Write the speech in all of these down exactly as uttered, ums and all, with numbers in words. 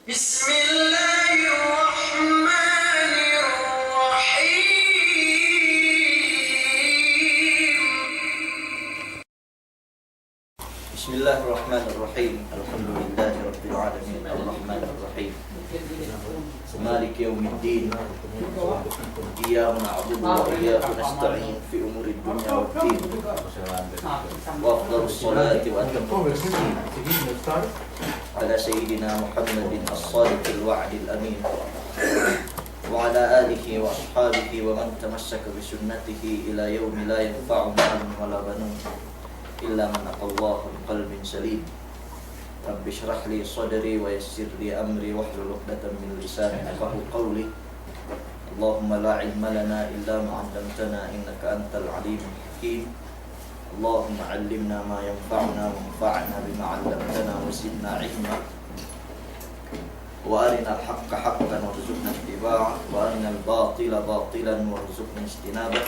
بسم الله الرحمن الرحيم. بسم الله الرحمن الرحيم. الحمد لله رب العالمين. الرحمن الرحيم. مالك يوم الدين. إياك نعبد وإياك نستعين في أمور الدنيا والدين. وأفضل الصلاة وأتم التسليم على سيدنا محمد الصادق الوعد الأمين، وعلى آله وأصحابه ومن تمسك بسنته إلى يوم لا ينفع مال ولا بنون إلا من أتى الله بقلب سليم. رب اشرح لي صدري ويسر لي أمري واحلل عقدة من لساني يفقهوا قولي. اللهم لا علم لنا إلا ما علمتنا إنك أنت العليم الحكيم. اللهم علمنا ما ينفعنا وانفعنا بما علمتنا وزدنا علما. وأرنا الحق حقا وارزقنا اتباعه، وأرنا الباطل باطلا وارزقنا اجتنابه.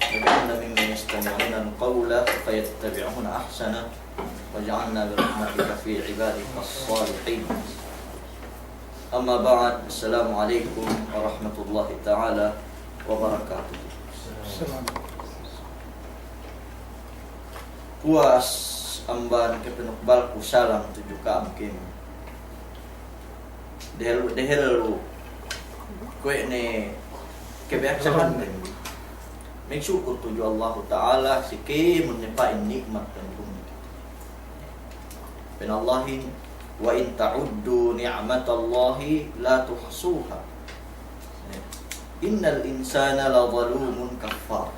واجعلنا ممن يستمعون القول فيتبعون أحسنه، واجعلنا برحمتك في عبادك الصالحين. أما بعد، السلام عليكم ورحمة الله تعالى وبركاته. Puwas amban kapanukbalku salam tudju ka'am kēmon. Dehellu, dehellu kuwe' ne kabiyaksahan ne magsukur tudju Allahu Ta'ala si kēmon ne pa'in ni'mat pangurung. Pa'in Allahin, "Wa in ta'uddu ni'matallahi la tuhsuha. Innal insana la zalumun kaffar."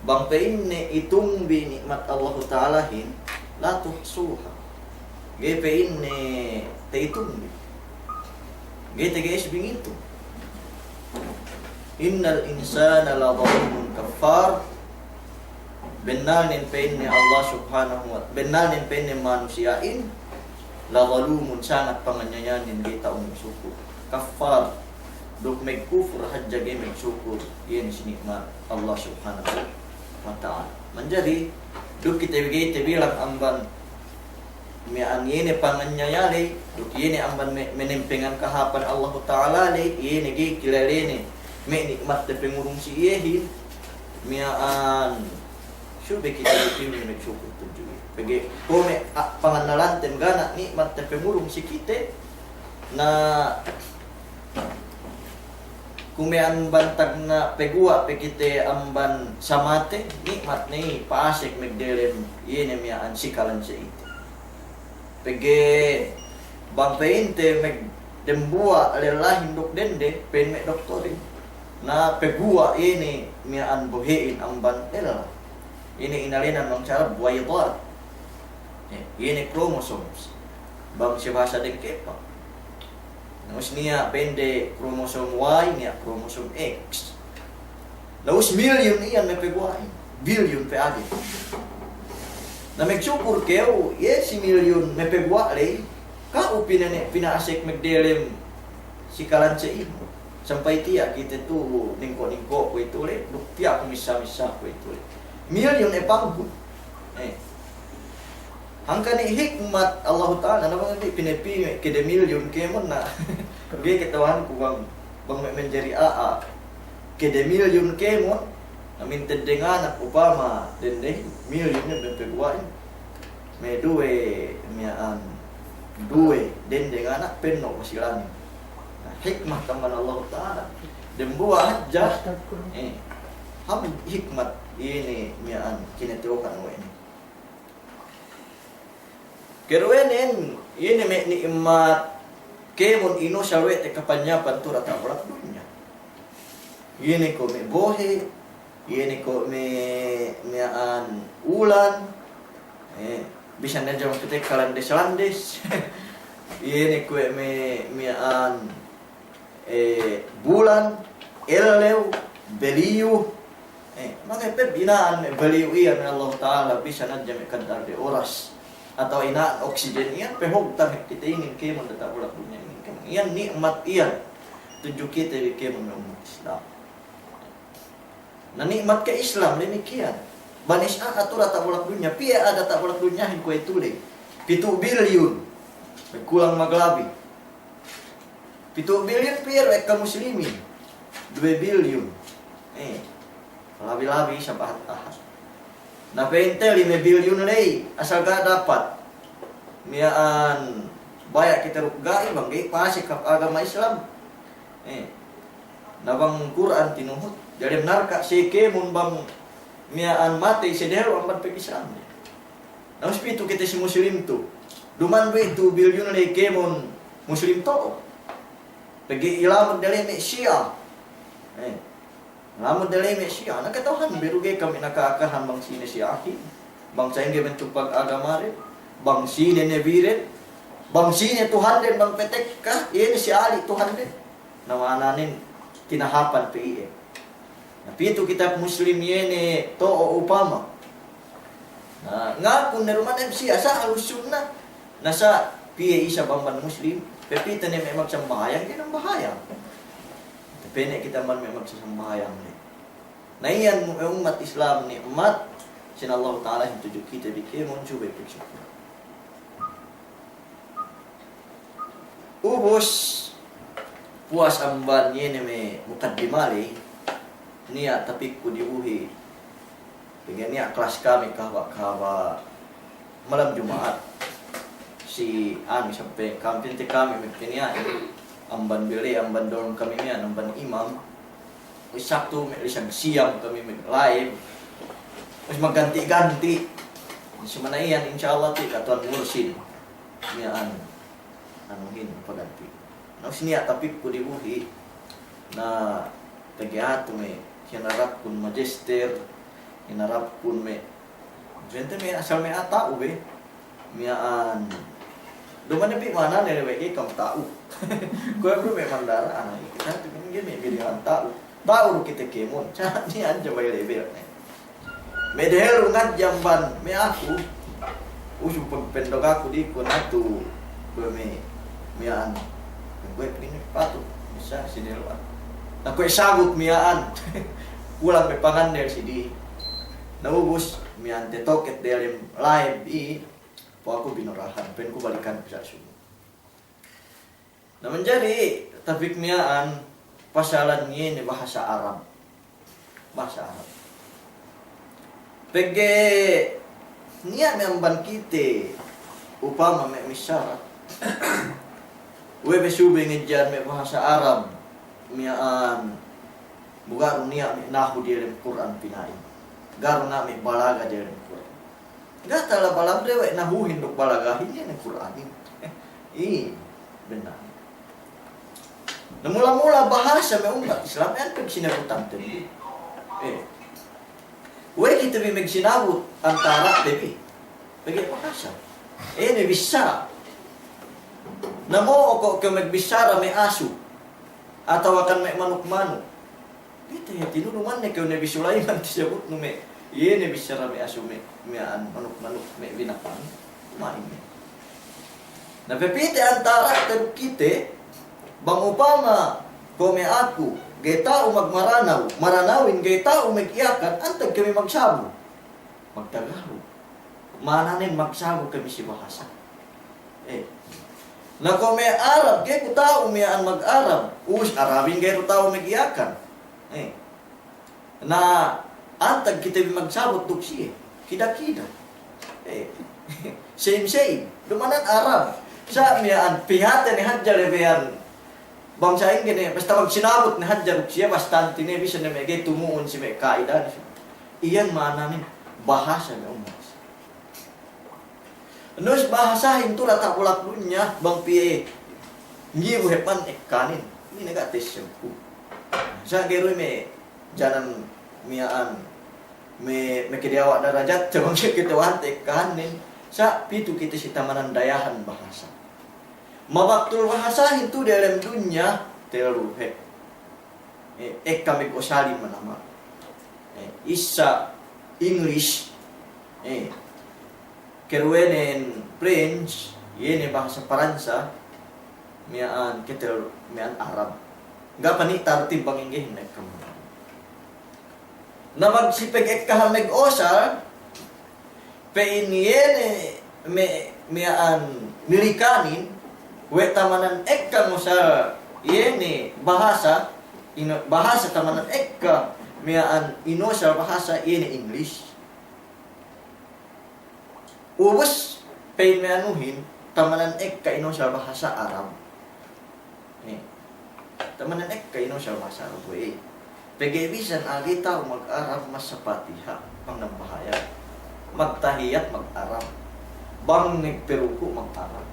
Bang pa'inne itungbi ni'mat Allahu Ta'alahin, la tuhsuha. Ga'i pa'inne ta'itungbi. Ga'i tage'es bi ngitung. Innal insana la zalumun kaffar. Bennalnen pa'inne Allah Subhanahu wa, bennalnen pa'inne manusiya'in, la zalumun, sangat panganyayanen, ga'i ta'u magsukur. Kaffar, duk magkupur hadja ga'i magsukur, iye ne si ni'mat Allah Subhanahu wa Ta'ala. Manjari, duk kite ga'i tabilang amban miya'an iye ne panganyaya ley, duk iye ne amban me-, menempengan kahāpan Allahu Ta'ala ley, iye ne ga'i kilalene me' ni'mat te pangurung si iyehin, miya'an subey kite ga'i magsukur tudju iye. Pegge' kuwe' me' a-, pangannalante magana' ni'mat te pangurung si kite, na kuwe' me' amban tagna' paguwa' pe kite amban samate, ni'mat ne pa'asek magdelem iye ne miya'an sikalan sa'ite. Pegge' bang pa'inte magdembuwa' lellahin duk dende, pa'in me' doktorin, na paguwa' iye ne miya'an bohe'in amban lella. Iye ne inēnan bang Arab buwaydat. Eh, iye ne chromosomes. Bang si bahasa Dengkepak. Na ubus niya' pa'inde chromosome Y, niya' chromosome X. Na ubus milyun iyan me' paguwa'in. Billion pe ade. Na magsukur kew, iye si milyun me' paguwa' ley, ka'u pinane-, pina'asek magdelem sikalan sa'inu. Sampay tiya' kite tu ningko'-ningko' kuwe'itu ley, duk tiya' ku missā-missā kuwe'itu ley. Milyun e panggun. Eh. Hangkan i hikmat Allahu Ta'ala, na bang di' pinapī me' kede milyun kēmon na. Ga'i kata'uhanku bang, bang me' manjari a'a kede milyun kēmon, na minted denganak upama dende milyun ne me' paguwa'in. Me' duwe miya'an, duwe dendenganak penno' masilanin. Na, hikmat amban Allahu Ta'ala. Dembuwa' hadja, eh, ham hikmat iye ne miya'an kinata'uhan we' ne. Keduwenen, iye ne me' ni'mat kēmon inusal we' te kapanyapan tu diyata' bulak dunya. Iye ne ko' me' bohe', iye ne ko' me', miya'an ulan, eh, bisan ne jam kite kalandes-landes. Iye ne ko' me', miya'an eh, bulan, ellew, beliyu, eh, mangapeb ina'an me' beliyu iyan we' Allahu Ta'ala, bisan hadja me' kaddar de oras. Atawa ina'an oksijen iyan, pehogtan kite inin kēmon diyata' bulak dunya inin kēmon. Iyan ni'mat iyan tudju kite bi kēmon me' ummat Islam. Na ni'mat ke Islam damikkiyan. Banes a'a tu diyata' bulak dunya, piye a'a diyata' bulak dunyahin kuwe'itu ley. Pitu' bilyun. Kulang maglabi. Pitu' bilyun piye du ekka muslimin? Duwe bilyun. Eh, labi-labi sabahat ahad. Na pa'inte lime bilyun ley, asal ga' dapat. Miya'an baya' kite duk ga'i bang ga'i pasek hap agama Islam. Eh, na bang Kur'an tinuhut, dalem narka' siye kēmon bang miya'an matey siye dehellu amban pag-Islam. Na ubus pitu kite si Muslim tu. Duma'in du tu bilyun ley kēmon Muslim to'o. Pegge' ilamud dalem me' Shia. Eh, lamud dalem me' Shia. Na kata'uhanbi du ga'i kami naka'akahan bang sine Shiahin. Bang sa'ingge bentuk pag-agamaden. Bang sine Nabihin. Bang sine Tuhanden bang patekka. Iye ne si Ali Tuhanden. Na ma'ananen tinahapan pe iye. Na pitu kite Muslim iye ne to'o upama. Na ngakun ne duma'in Shia sa' Ahlus Sunnah. Na sa' piye isab amban Muslim, pepite ne me' magsambahayang, ga'i nambahayang. Tapene' kite amban me' magsambahayang ne. Na iyan mu-, ummat Islam ni'mat sin Allahu Ta'ala, in tudju kite bi kēmon subey pagsukul. Ubus, puwas amban iye ne me' mukaddima ley, niya' tapikku dibuhi', pegge' niya' kelas kami kahaba'-kahaba' malam Juma'at. Si anu, sampay kami, pa'inte kami me' piniya'in, amban bele, amban dorm kami miya'an, amban imam. Sabtu me' lisag siyam kami me' live. Ubus magganti-ganti. Sumana iyan, insya Allah, ti katuwan Mursid. Miya'an, anuhin, paganti. Na ubus niya' tapikku dibuhi'. Na pegge' atu me' hinarapkun magister, hinarapkun me' Pa'inte me' asal me' a'a ta'u be. Miya'an. Duma'in bi ma'anane we' ga'i kam ta'u. Kuwe' du me' mandara, ana, kite tu me' ga'i me' bilihan ta'u. Ta'u du kite kēmon. Sa' niya' hadja bay lebel ne. Me' dehellu ngadji' amban me' aku. Ubus pag-, pendog aku dikun atu. Kuwe' me' miya'an. Kuwe' pa'in patu. Bisa si dehellu. Na kuwe' sagut miya'an. Kulang pe pangandel si di. Na ubus, miya'an tetoket delem live i, po aku binorahan, pa'inku balikan bisa sumu. Na manjari tapik miya'an pasalan iye ne bahasa Arab. Bahasa Arab. Pegge' niya' me' amban kite upama me' missara. We' be subey ngejjan me' bahasa Arab miya'an. Bu ga' du niya' me' nahu diyalem Kur'an pina'in. Ga' du niya' me' balaga diyalem Kur'an. Ga' tala balam de we' nahuhin duk balagahin iye ne Kur'anin. Iye, benar. Na mula-mula bahasa me' ummat Islam, iyan pegsinabutante bi. Eh. We' kite bi megsinabut antarate bi. Pegge' bahasa. Eh, ne bissara. Na mo'o ko' kew megbissara me' asu. Atawa kan me' manuk-manuk. Kite hātinu duma'in ne kew Nabi Sulaiman tisabutnu me', iye ne bissara me' asu me', me' anu manuk-manuk me' binatang. Ma'in ne. Na pepite antarate duk kite, bang upama ko' me' aku, ga'i ta'u magmaranaw, maranawin ga'i ta'u magiyakan, antag kami magsabu. Magtagalog. Ma'ananen magsagu kami si bahasa. Eh. Na ko' me' Arab, ga'i ku ta'u miya'an mag-Arab. Ubus Arabin ga'i ku ta'u mag-Yakan. Eh. Na antag kite bi magsabut duk siye. Kida-kida. Eh. Same, same. Duma'in Arab. Sa' miya'an pihate ne hadja lebeyan. Bang sa'ingge ne, basta magsinabut ne hadja duk siye, basta hātine bisan ne me' ga'i tumu'un si me' ka'idanen. Iyan ma'ananen bahasa me' ummat. Na ubus bahasahin tu diyata' bulak dunya, bang piye ngibu hep man ekkanin. Ine ga' tesebku. Sa' ga'i du me' janan miya'an me', me' kediyawa' darajat, bang siye ketewante ekkanin. Sa' pitu kite si tamanan dayahan bahasa. Mabaktul bahasahin tu diyalem dunya, tellu hep. Eh, ekka meg-Osalin manamal. Eh, issa English, eh, keduwenen French, iye ne bahasa Paransa, miya'an ketellu, miya'an Arab. Ga' pani' tartib bang inggehin ekka manamal. Na magsipeg ekkahan meg-Osal, pa'in iye ne me', miya'an Milikanin, We' tamanan ekka ngosal iye ne bahasa, ino-, bahasa tamanan ekka miya'an inosal bahasa iye ne English. Ubus, pa'in me' anuhin, tamanan ekka inosal bahasa Arab. Eh, tamanan ekka inosal bahasa Arab we'. Pegge' bisan agi ta'u mag-Arab masa Patiha, bang nambahayang. Magtahiyat mag-Arab. Bang magperuku' mag-Arab.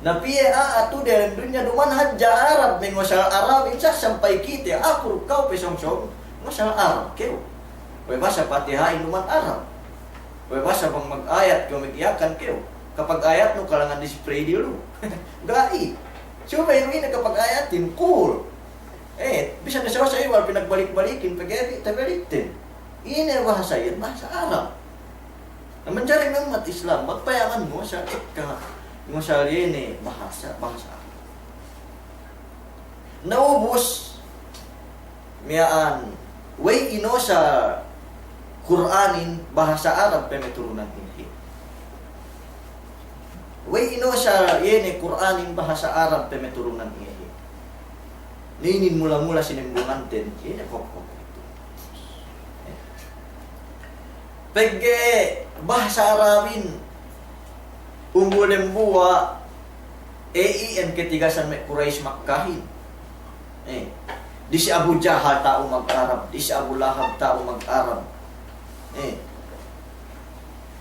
Na piye a'a tu diyalem dunya duma'in hadja Arab, me' ngosal Arab, insa sampay kite, aku duk ka'u pe sōng-sōng, ngosal Arab kew. We' basa Patihahin duma'in Arab. We' basa bang mag-ayat kew, mag-Iyakan kew. Kapag-ayatnu kalangan di-spray dilu. Ga'i. Subey du ine kapag-ayatin, cool. Eh, bisan ne sa'u-sa'u iwal pinagbalik-balikin, pegge' bi tabalikten. Ine bahasa iyan, bahasa Arab. Na manjari me' ummat Islam, magpayaman ngosal ekka, ngosal iye ne bahasa, bahasa Arab. Na ubus, miya'an, we' inosal Kur'anin bahasa Arab pe me' turunan iyehin. We' inosal iye ne Kur'anin bahasa Arab pe me' turunan iyehin. Na inin mula-mula sinembunganten, iye ne kok-kok itu. Pegge' bahasa Arabin, umbul dembuwa', e, iyan ketigasan me' Quraysh Makkahin. Eh, di si Abu Jahal ta'u mag-Arab, di si Abu Lahab ta'u mag-Arab. Eh,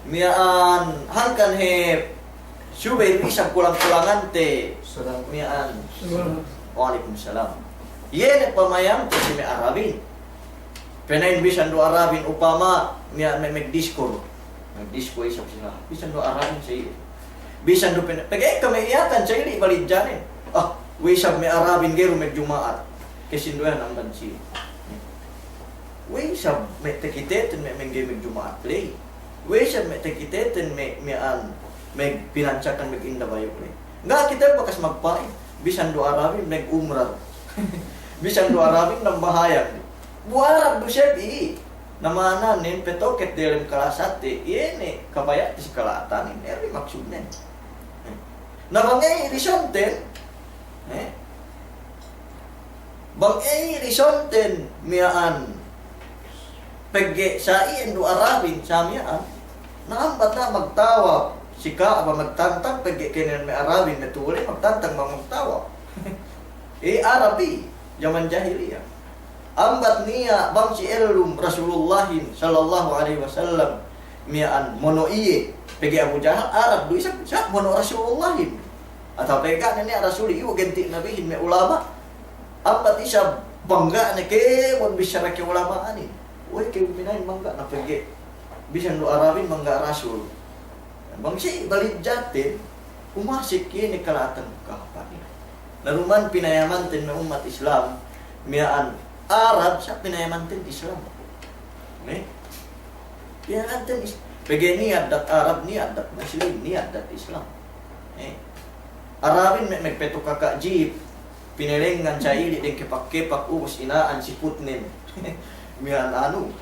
miya'an hangkan hep subey du isab kulang-kulangante. Salam. Miya'an. Salam. Wa'alaikum salam. Iye ne pamayamte si me' Arabin. Pa'in bisan du Arabin upama, niya' me', me' disko du. Me' disko isab sila. Bisan du Arabin sa iye. Bisan du pa'in, pegge' ekka me' Iyakan sa ili' balidjanen. Ah, we' isab me' Arabin ga'i du magjuma'at. Kasinduwehan amban si iye. We' isab me' takiteten me', me' ga'i magjuma'at ley. We' isab me' takiteten me', me' an, me' pinansakan me' inda bayu' ley. Ga' kite bakas magpa'in. Bisan du Arabin mag-umrah. Bisan du Arabin nambahayang. Bu Arab du siye bi. Na ma'ananen petoket delem kalasate, iye ne kabaya'te si kala'atanin, iye ne maksudnen. Na bang ey risonten, eh? Bang ey risonten miya'an, pegge' sa iyan du Arabin sa miya'an, na ambat na magtawaf si Ka'bah magtantang, pegge' kenen me' Arabin me' tuli magtantang bang magtawaf. Eh, Arab i, jaman jahiliya. Ambat niya' bang si ellum Rasulullahin sallallahu alaihi wasallam miya'an mono' iye, pegge' Abu Jahal Arab du isab, sa mono' Rasulullahin. Atawa pegge' ga' ne niya' Rasul, iyu' genti' nabihin me' ulama'. Ambat isab bang ga' ne kēmon bissara ka'ulama'anin. Wey, kēmon pina'in bang ga' ne pegge' bisan du Arabin bang ga' Rasul. Bang si balidjaten, umasek iye ne kala'atan kahāpanin. Na duma'in pinayamanten me' ummat Islam, miya'an Arab, sa' pinayamanten Islam. Ne? Pinayamanten Is-, pegge' niya' dat Arab, niya' dat Muslim, niya' dat Islam. Ne? Arabin me', me' petu kaka' jip, pinelengan sa ili' deng kepak-kepak, ubus ina'an siputnen. Miya'an anu.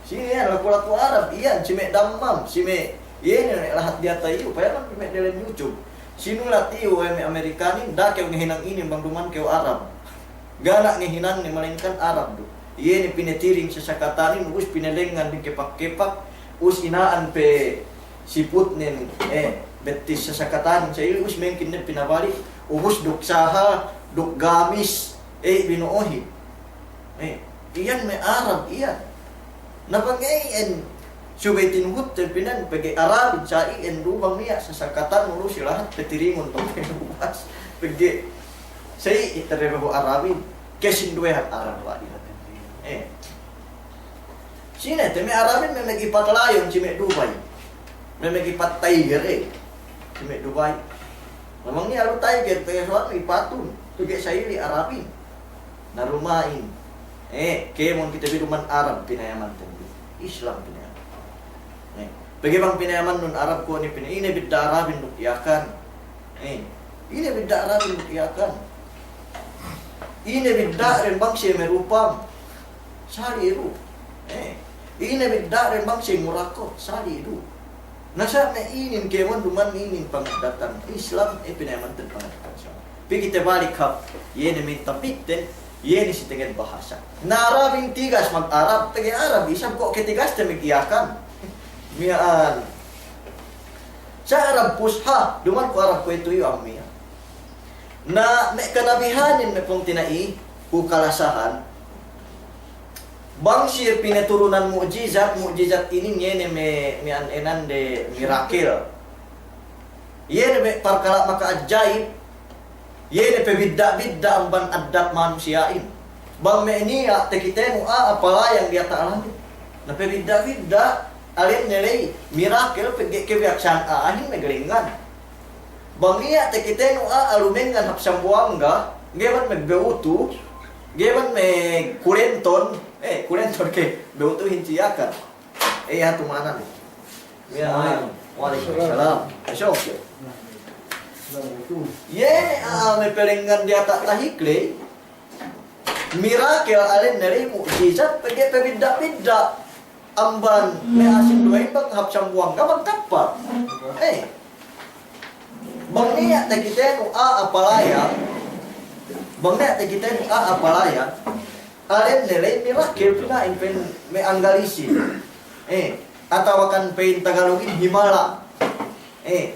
Sine iyan, laku-laku Arab iyan, si me' Dammam, si me', iye ne lahat diyata' iyu', payaman pe me' delem YouTube. Sinulat iyu', we' me' Amerikanin, da'a kew ngahinang inin bang duma'in kew Arab. Ga' ne ngahinang ne, malaingkan Arab du. Iye ne pinetiring sasakatanin, ubus pinelengan deng kepak-kepak, ubus ina'an pe siputnen, eh, bettis sasakatanin sa ili', ubus mengkin ne pinabalik, ubus duk saha, duk gamis, eh, bino'ohin. Eh, iyan me' Arab iyan. Na bang ey en subey tinuhutte pina'in pegge' Arabin sa iyan du bang niya' sasakatan ulu si lahat petiringun tu ubas. Pegge' sa i' ite de behu Arabin. Kesinduwehan Arab wa iyan. Eh. Sine te me' Arabin me' magipat layon si me' Dubai. Me' magipat tiger, eh. Si me' Dubai. Memang niya' lu tiger, pegge' suwat ipatun. Pegge' sa ili' Arabin. Na duma'in. Eh, kēmon kite bi duma'in Arab pinayamanten bi. Islam pinayaman. Eh, pegge' bang pinayamannun Arab kuwe' ne pina-, ine bidda' Arabin duk Iyakan. Eh, ine bidda' Arabin duk Iyakan. Ine bidda'den bang siye merupam. Sali' du. Eh, ine bidda'den bang siye murakot. Sali' du. Na sa' me' inin kēmon duma'in inin pangaddatan Islam, e, pinayamanten pangaddatan Islam. Pī kite balik hap, iye ne me' tapikten, iye ne si tenged bahasa. Na Arabin tigas mag-Arab, pegge' Arab isab ko' ke tigaste mag-Yakan. Miya'an. Sa' Arab Fusha, duma'in ko' Arab kuwe'itu iyu' ammiya. Na me' kanabihanin me' pungtina'i, ku kalasahan, bang siye pinaturunan mu'jizat, mu'jizat inin iye ne me', me' anenande miracle. Iye ne me' parkala' maka'ajaib, iye ne pabidda'-bidda' amban addat manusiya'in. Bang me' niya' takitenu a'a palayang diyata' langit. Na pabidda'-bidda', alenne ley, miracle, pegge' kabiyaksahan a'ahin maglengngan. Bang niya' takitenu a'a lumengngan hap Sambuwangga, ga'i man magbewutu, ga'i man magkulenton, e, kulenton ke, bewutuhin si Yakan. E, hatu ma'anan. Ya, assalamu alaikum. Waalaikumsalam. Masya Allah. Iye, a'a, me' palengngan diyata' tahik ley, miracle alenne ley mu'jizat, pegge' pabidda'-bidda'. Amban me' asing duwa'in bang hap Sambuwangga bang kappal. E. Bang niya' takitenu a'a palayang, bang niya' takitenu a'a palayang, alenne ley miracle pina'in pa'in me' Anggalisin. E, atawa kan pa'in Tagalugin himala'. E.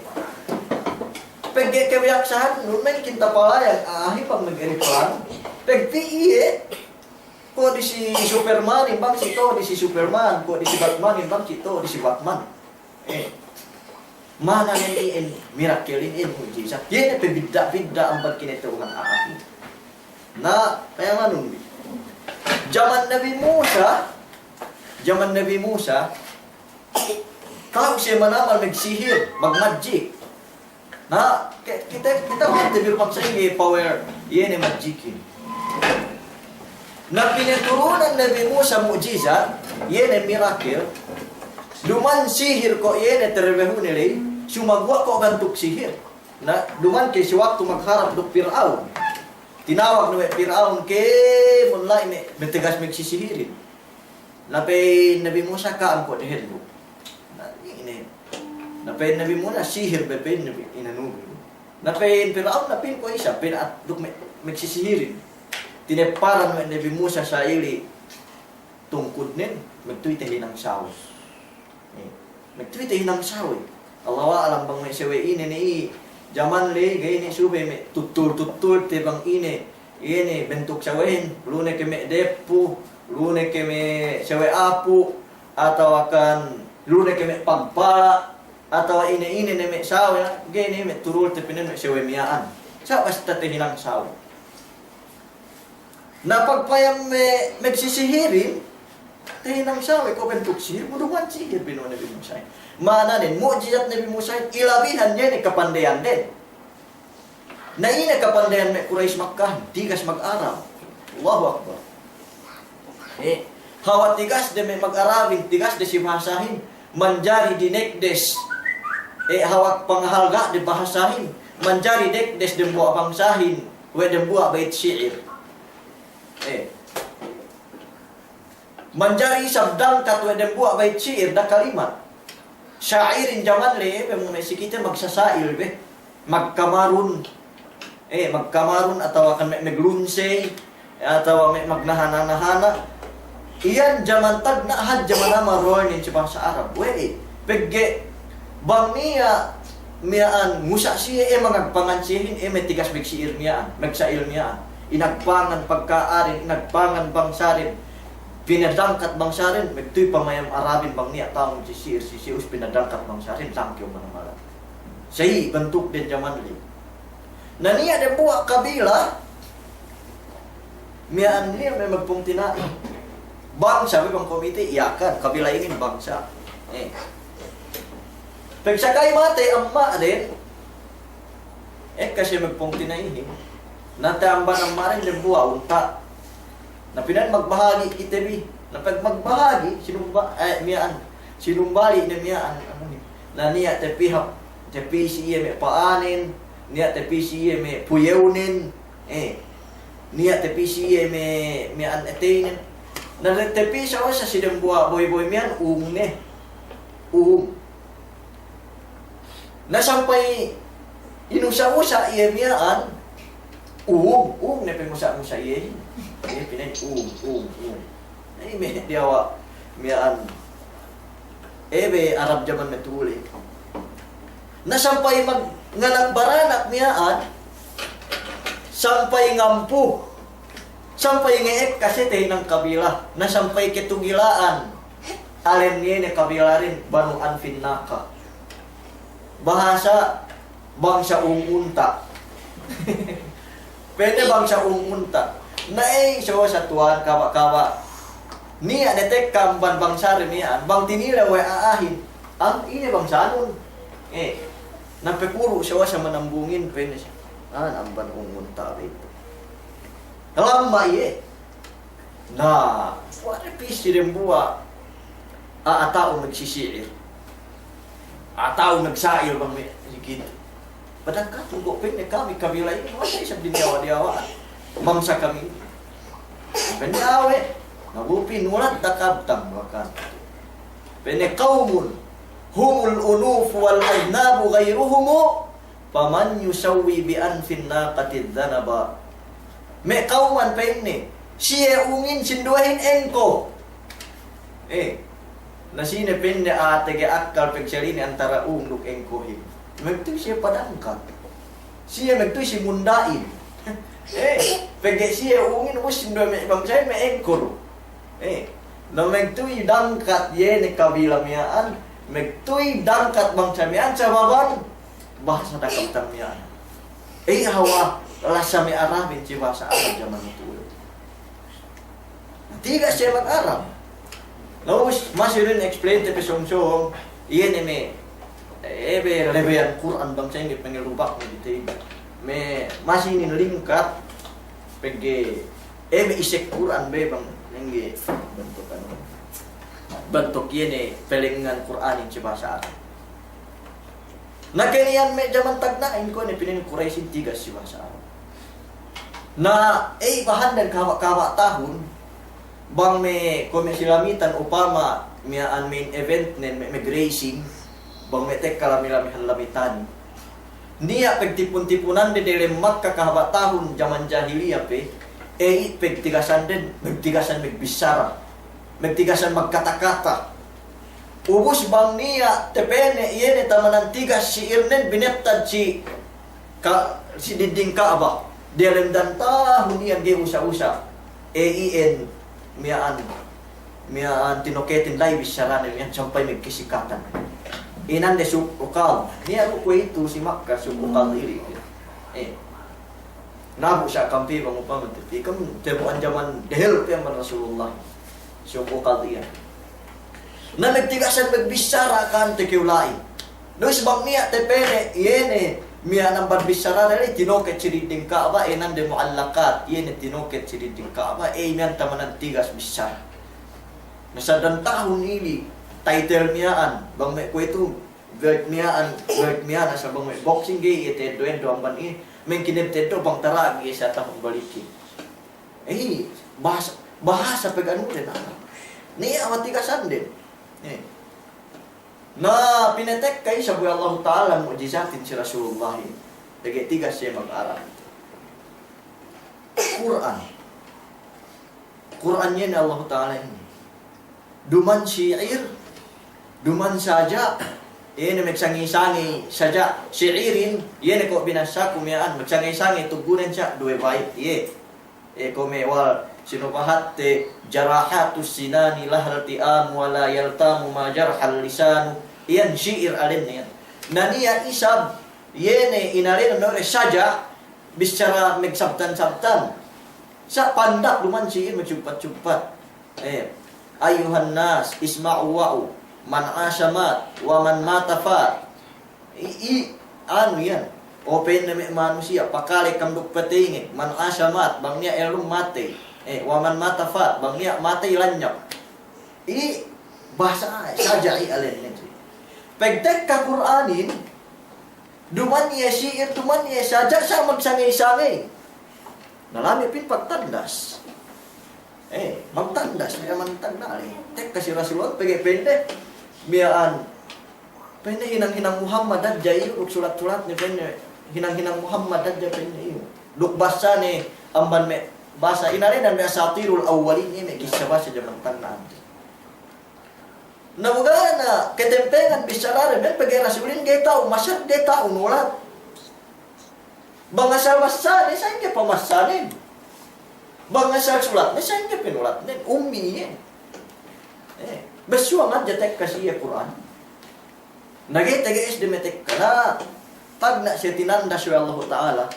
Pegge' kabiyaksahan, nun mengkin tapalayang, a'a, hi pag mag-aeroplano. Pegge' iye, ko' di si Supermanin bang si to, di si Superman, ko' di si Batmanin bang si to, di si Batman. E. Ma'ananen iyan miracle, iyan mu'jizat. Iye ne pabidda'-bidda' amban kinata'uhan a'ahin. Na, kaya manun bi. Jaman Nabi Musa, jaman Nabi Musa, ka'u siye manamal magsihir, magmagic. Na, ke-, kite, kite ma'ante bi bang sa'ingge power, iye ne magic-in. Na pinaturunan Nabi Musa mu'jizat, iye ne miracle, duma'in sihir ko' iye ne terebehu ne ley, sumaguwa' ko' bantuk sihir. Na, duma'in ke si waktu magharap duk Pir'aun. Tinawag ne we' Pir'aun, kēmon la'i me', me' tigas magsisihirin. Na pa'in Nabi Musa, ka'am ko' dehellu. Na, ine. Na pa'in Nabi Musa, sihir be, pa'in Nabi, inanu bi. Na pa'in Pir'aun, na pa'in ko' isab, pa'in at-, duk me', magsisihirin. Tinepparan we' Nabi Musa sa'ili tungkudnen, magtuwi tahinang sawe. E, magtuwi tahinang sawe. Allahu a'lam bang me' sawe ine ne i, jaman ley ga'i ne subey me' tuttul-tuttulte bang ine, iye ne bantuk sawehin, lu ne ke me' deppu, lu ne ke me' sawe apu', atawa kan lu ne ke me' pagpala', atawa ine-ine ne me' sawe, ga'i ne me' turulte pa'inen me' sawe miya'an. Sa' basta tahinang sawe. Na pagpayam me', magsisihirin, tahinang sawe ko' bantuk sihir, bu duma'in sihir bi nu Nabi Musahin. Ma'ananen, mu'jizat Nabi Musahin, ilabihan iye ne kapandeyanden. Na ine kapandeyan me' Kurayis Makkahin, tigas mag-Arab. Allahu Akbar. E, hawal tigasde me' mag-Arabin, tigasde si bahasahin, manjari dinekdes. E, hawal pangahalga'de bahasahin, manjari dekdes dembuwa' bangsahin, we' dembuwa' bait si'ir. E. Manjari isab dangkat we' dembuwa' bait si'ir, da kalimat. Sa'irin jaman ley, e, be, me' si kite magsasa'il be. Magkamarun. E, magkamarun atawa kan me', maglunsey, atawa me' magnahana-nahana. Iyan jaman tagna' hadja manamal role inin si bahasa Arab. We'ey, pegge' bang niya' miya'an ngusa' siye, e, mangagpangan siyehin, e, me' tigas magsi'ir miya'an, magsa'il miya'an. Inagpangan pagka'aden, inagpangan bangsaden. Pinadangkat bangsaden, magtuwi pamayam Arabin bang niya' ta'u magsisi'ir si siye, ubus pinadangkat bangsaden, langkew manamalan. Sa'i bantukden jaman ley. Na niya' dembuwa' kabila, miya'an niya' me' magpungtina'i. Bangsa, be bang komite, Yakan, kabila inin bangsa. E. Pagsakay matey amma'den, ekka siye magpungtina'ihin. Na ta'u amban amma'den dembuwa' unta'. Na pina'in magbahagi' kite bi. Na pag magbahagi', sinumba-, e, miya'an. Sinumbali' ne miya'an, anu ne. Na niya' tapī hap, tapī si iye me' pa'anen, niya' tapī si iye me' puyewnen, e. Niya' tapī si iye me', miya'an eteynen. Na tapī sa' wasa si dembuwa' boy-boy miya'an, ung ne. Ung. Na sampay inusa'-usa' iye miya'an, ung, ung ne pangusa'-usa' iyehin. Iye pina'in ung, ung, ung. Na iye me' diyawa' miya'an, ebe Arab jaman matu'u le. Na sampay mag-, nganak baranak miya'an, sampay ngampu, sampay nge'ek kase te hinang kabila, na sampay ketugila'an. Alen iye ne kabilahin Banu Anfin Naka. Bahasa bangsa ung unta'. Pa'inne bangsa ung unta'. Na ey, so satuwan kaba'-kaba'. Niya' ne tekka amban bangsa de miya'an, bang tinilew we' a'ahin. Am, ine bangsanun? Eh, na pekuru' siye we' sa manambungin, pa'inne siye. Ah, amban ung unta' be itu. Lamma iye. Na, kuwe' ne pī si dembuwa', a'a ta'u magsisi'ir. A'a ta'u magsa'il bang me' dikit. Padangkatun ko' pa'inne kami kabila inin, masa isab dindiyawa'-diyawa'an bangsa kami. Pa'inne awe', na bu pī nulat takabtam bakan. Pa'inne qawmun humul unufu wal adnabu ghayruhumu, faman yusawwi bi anfin naqati dhanaba. Me' kawman pa'inne, siye ungin sinduwehin engko. Eh, na sine pa'inne a'a tege akkal pegselini antara ung duk engkohin. Magtuy siye padangkat. Siye magtuy si munda'in. Eh, pegge' siye ungin ubus sinduwe me' bangsahin me' engko du. Eh, na magtuy dangkat iye ne kabila miya'an, magtuy dangkat bangsa miya'an sababan bahasa takabtan miya'an. Ey, hawal lasa me' Arabin si bahasa Arab jaman itu. Na tiga' siye mag-Arab. Na ubus masi rin explain te pe sōng-sōng, iye ne me', eh, be lebeyan Kur'an bang sa'ingge pangelubak me' dite. Me' masi inin lingkat, pegge', eh, me' isek Kur'an be bang sa'ingge bantuk anu. Bantuk iye ne pelengngan Kur'anin si bahasa Arab. Na keniyan me' jaman tagna'in kuwe' ne pinin Kuraisin tigas si bahasa Arab. Na, ey, bahanden kahaba'-kahaba' tahun, bang me' kuwe' me' si Lamitan upama miya'an main event nen me', me' racing, bang me' tekka lami-lamihan Lamitan. Niya' pagtipun-tipunande delem Makka kahaba' tahun jaman jahiliya pe, ey, pagtigasanden, magtigasan magbissara, magtigasan magkata-kata. Ubus bang niya' tapene' iye ne tamanan tigas si'irnen binettad si Ka-, si didding Ka'bah. Diyalem dan tahun iyan ga'i usa'-usa'. E, iyan miya'an, miya'an tinoketin la'i bissarane miya'an sampay magkisikatan. Inande Suq Uqad. Niya' du kuwe'itu si Makka Suq Uqad ili. E. Nabu' sa' kampi bang upama te, ikam temu'an jaman dehel pe amban Rasulullah. Suq Uqad iyan. Na magtigasan magbissara kan tekew la'i. Duk bang niya' tapene', iye ne, miya'an amban bissarade la'i, tinoket si didding Ka'bah, inande mu'allaqat, iye ne tinoket si didding Ka'bah, e, miya'an tamanan tigas bissara. Na sa' dan tahun ili, title miya'an, bang me' kuwe'itu, belt miya'an, belt miya'an, asal bang me' boxing ga'i, iye teddo'-eddo' amban iye, mengkineb teddo' bang taragi iye sa' tahun balikin. E, bahasa, bahasa peganu de na. Niya' awa tigasanden. E. Na pinatekka isab we' Allahu Ta'ala mu'jizatin si Rasulullahin. Pegge' tigas siye mag-Arab. Kur'an. Kur'an iye ne Allahu Ta'ala inin. Duma'in si'ir, duma'in saja', iye ne magsangey-sangey saja'. Si'irin, iye ne ko' binassaku miya'an, magsangey-sangey tuggunen sa' duwe bayit, iye. E, kuwe' me' wal, sinu bahatte, jarahatus sinani laha ilti'amu wa la yaltamu ma jarahal lisanu. Iyan si'ir alenne iyan. Na niya' isab, iye ne inalena nore saja', bissara magsabtan-sabtan. Sa' pandak duma'in si'ir magsugpat-sugpat. E, ayyuhan nas, isma'u wa'u, man asha mat, wa man mata fat. I, i, anu iyan. O pa'inne me' manusiya', pakale kam duk pateynged, man asha mat, bang niya' ellum matey. E, wa man mata fat, bang niya' matey lanyap. I, bahasa saja' i alenne. Pagtekka Kur'anin, duma'in iye si'ir, duma'in iye saja', sa' magsangey-sangey. Na lami' pin pagtandas. E, magtandas, miya'an magtandas. Tekka si Rasulullah, pegge' pa'inde, miya'an Pa'inne hinang-hinang Muhammad hadja iyu, duk sulat-sulatne pa'inne hinang-hinang Muhammad hadja pa'inne iyu. Duk basane amban me' basa inalenan me' asatirul awwalin, iye me' kissa basa jaman tagna' hadja. Na bu ga' ne katempengan bissarade, me' pegge' Rasulin ga'i ta'u masad, ga'i ta'u nulat. Bang asal basane, sa'ingge pamasanen. Bang asal sulatne, sa'ingge panulatnen. Ummi iye. Eh, bessuwang hadja tekka si iye Kur'an. Na ga'i tege'esde metekka, na tagna' siye tinanda si we' Allahu Ta'ala.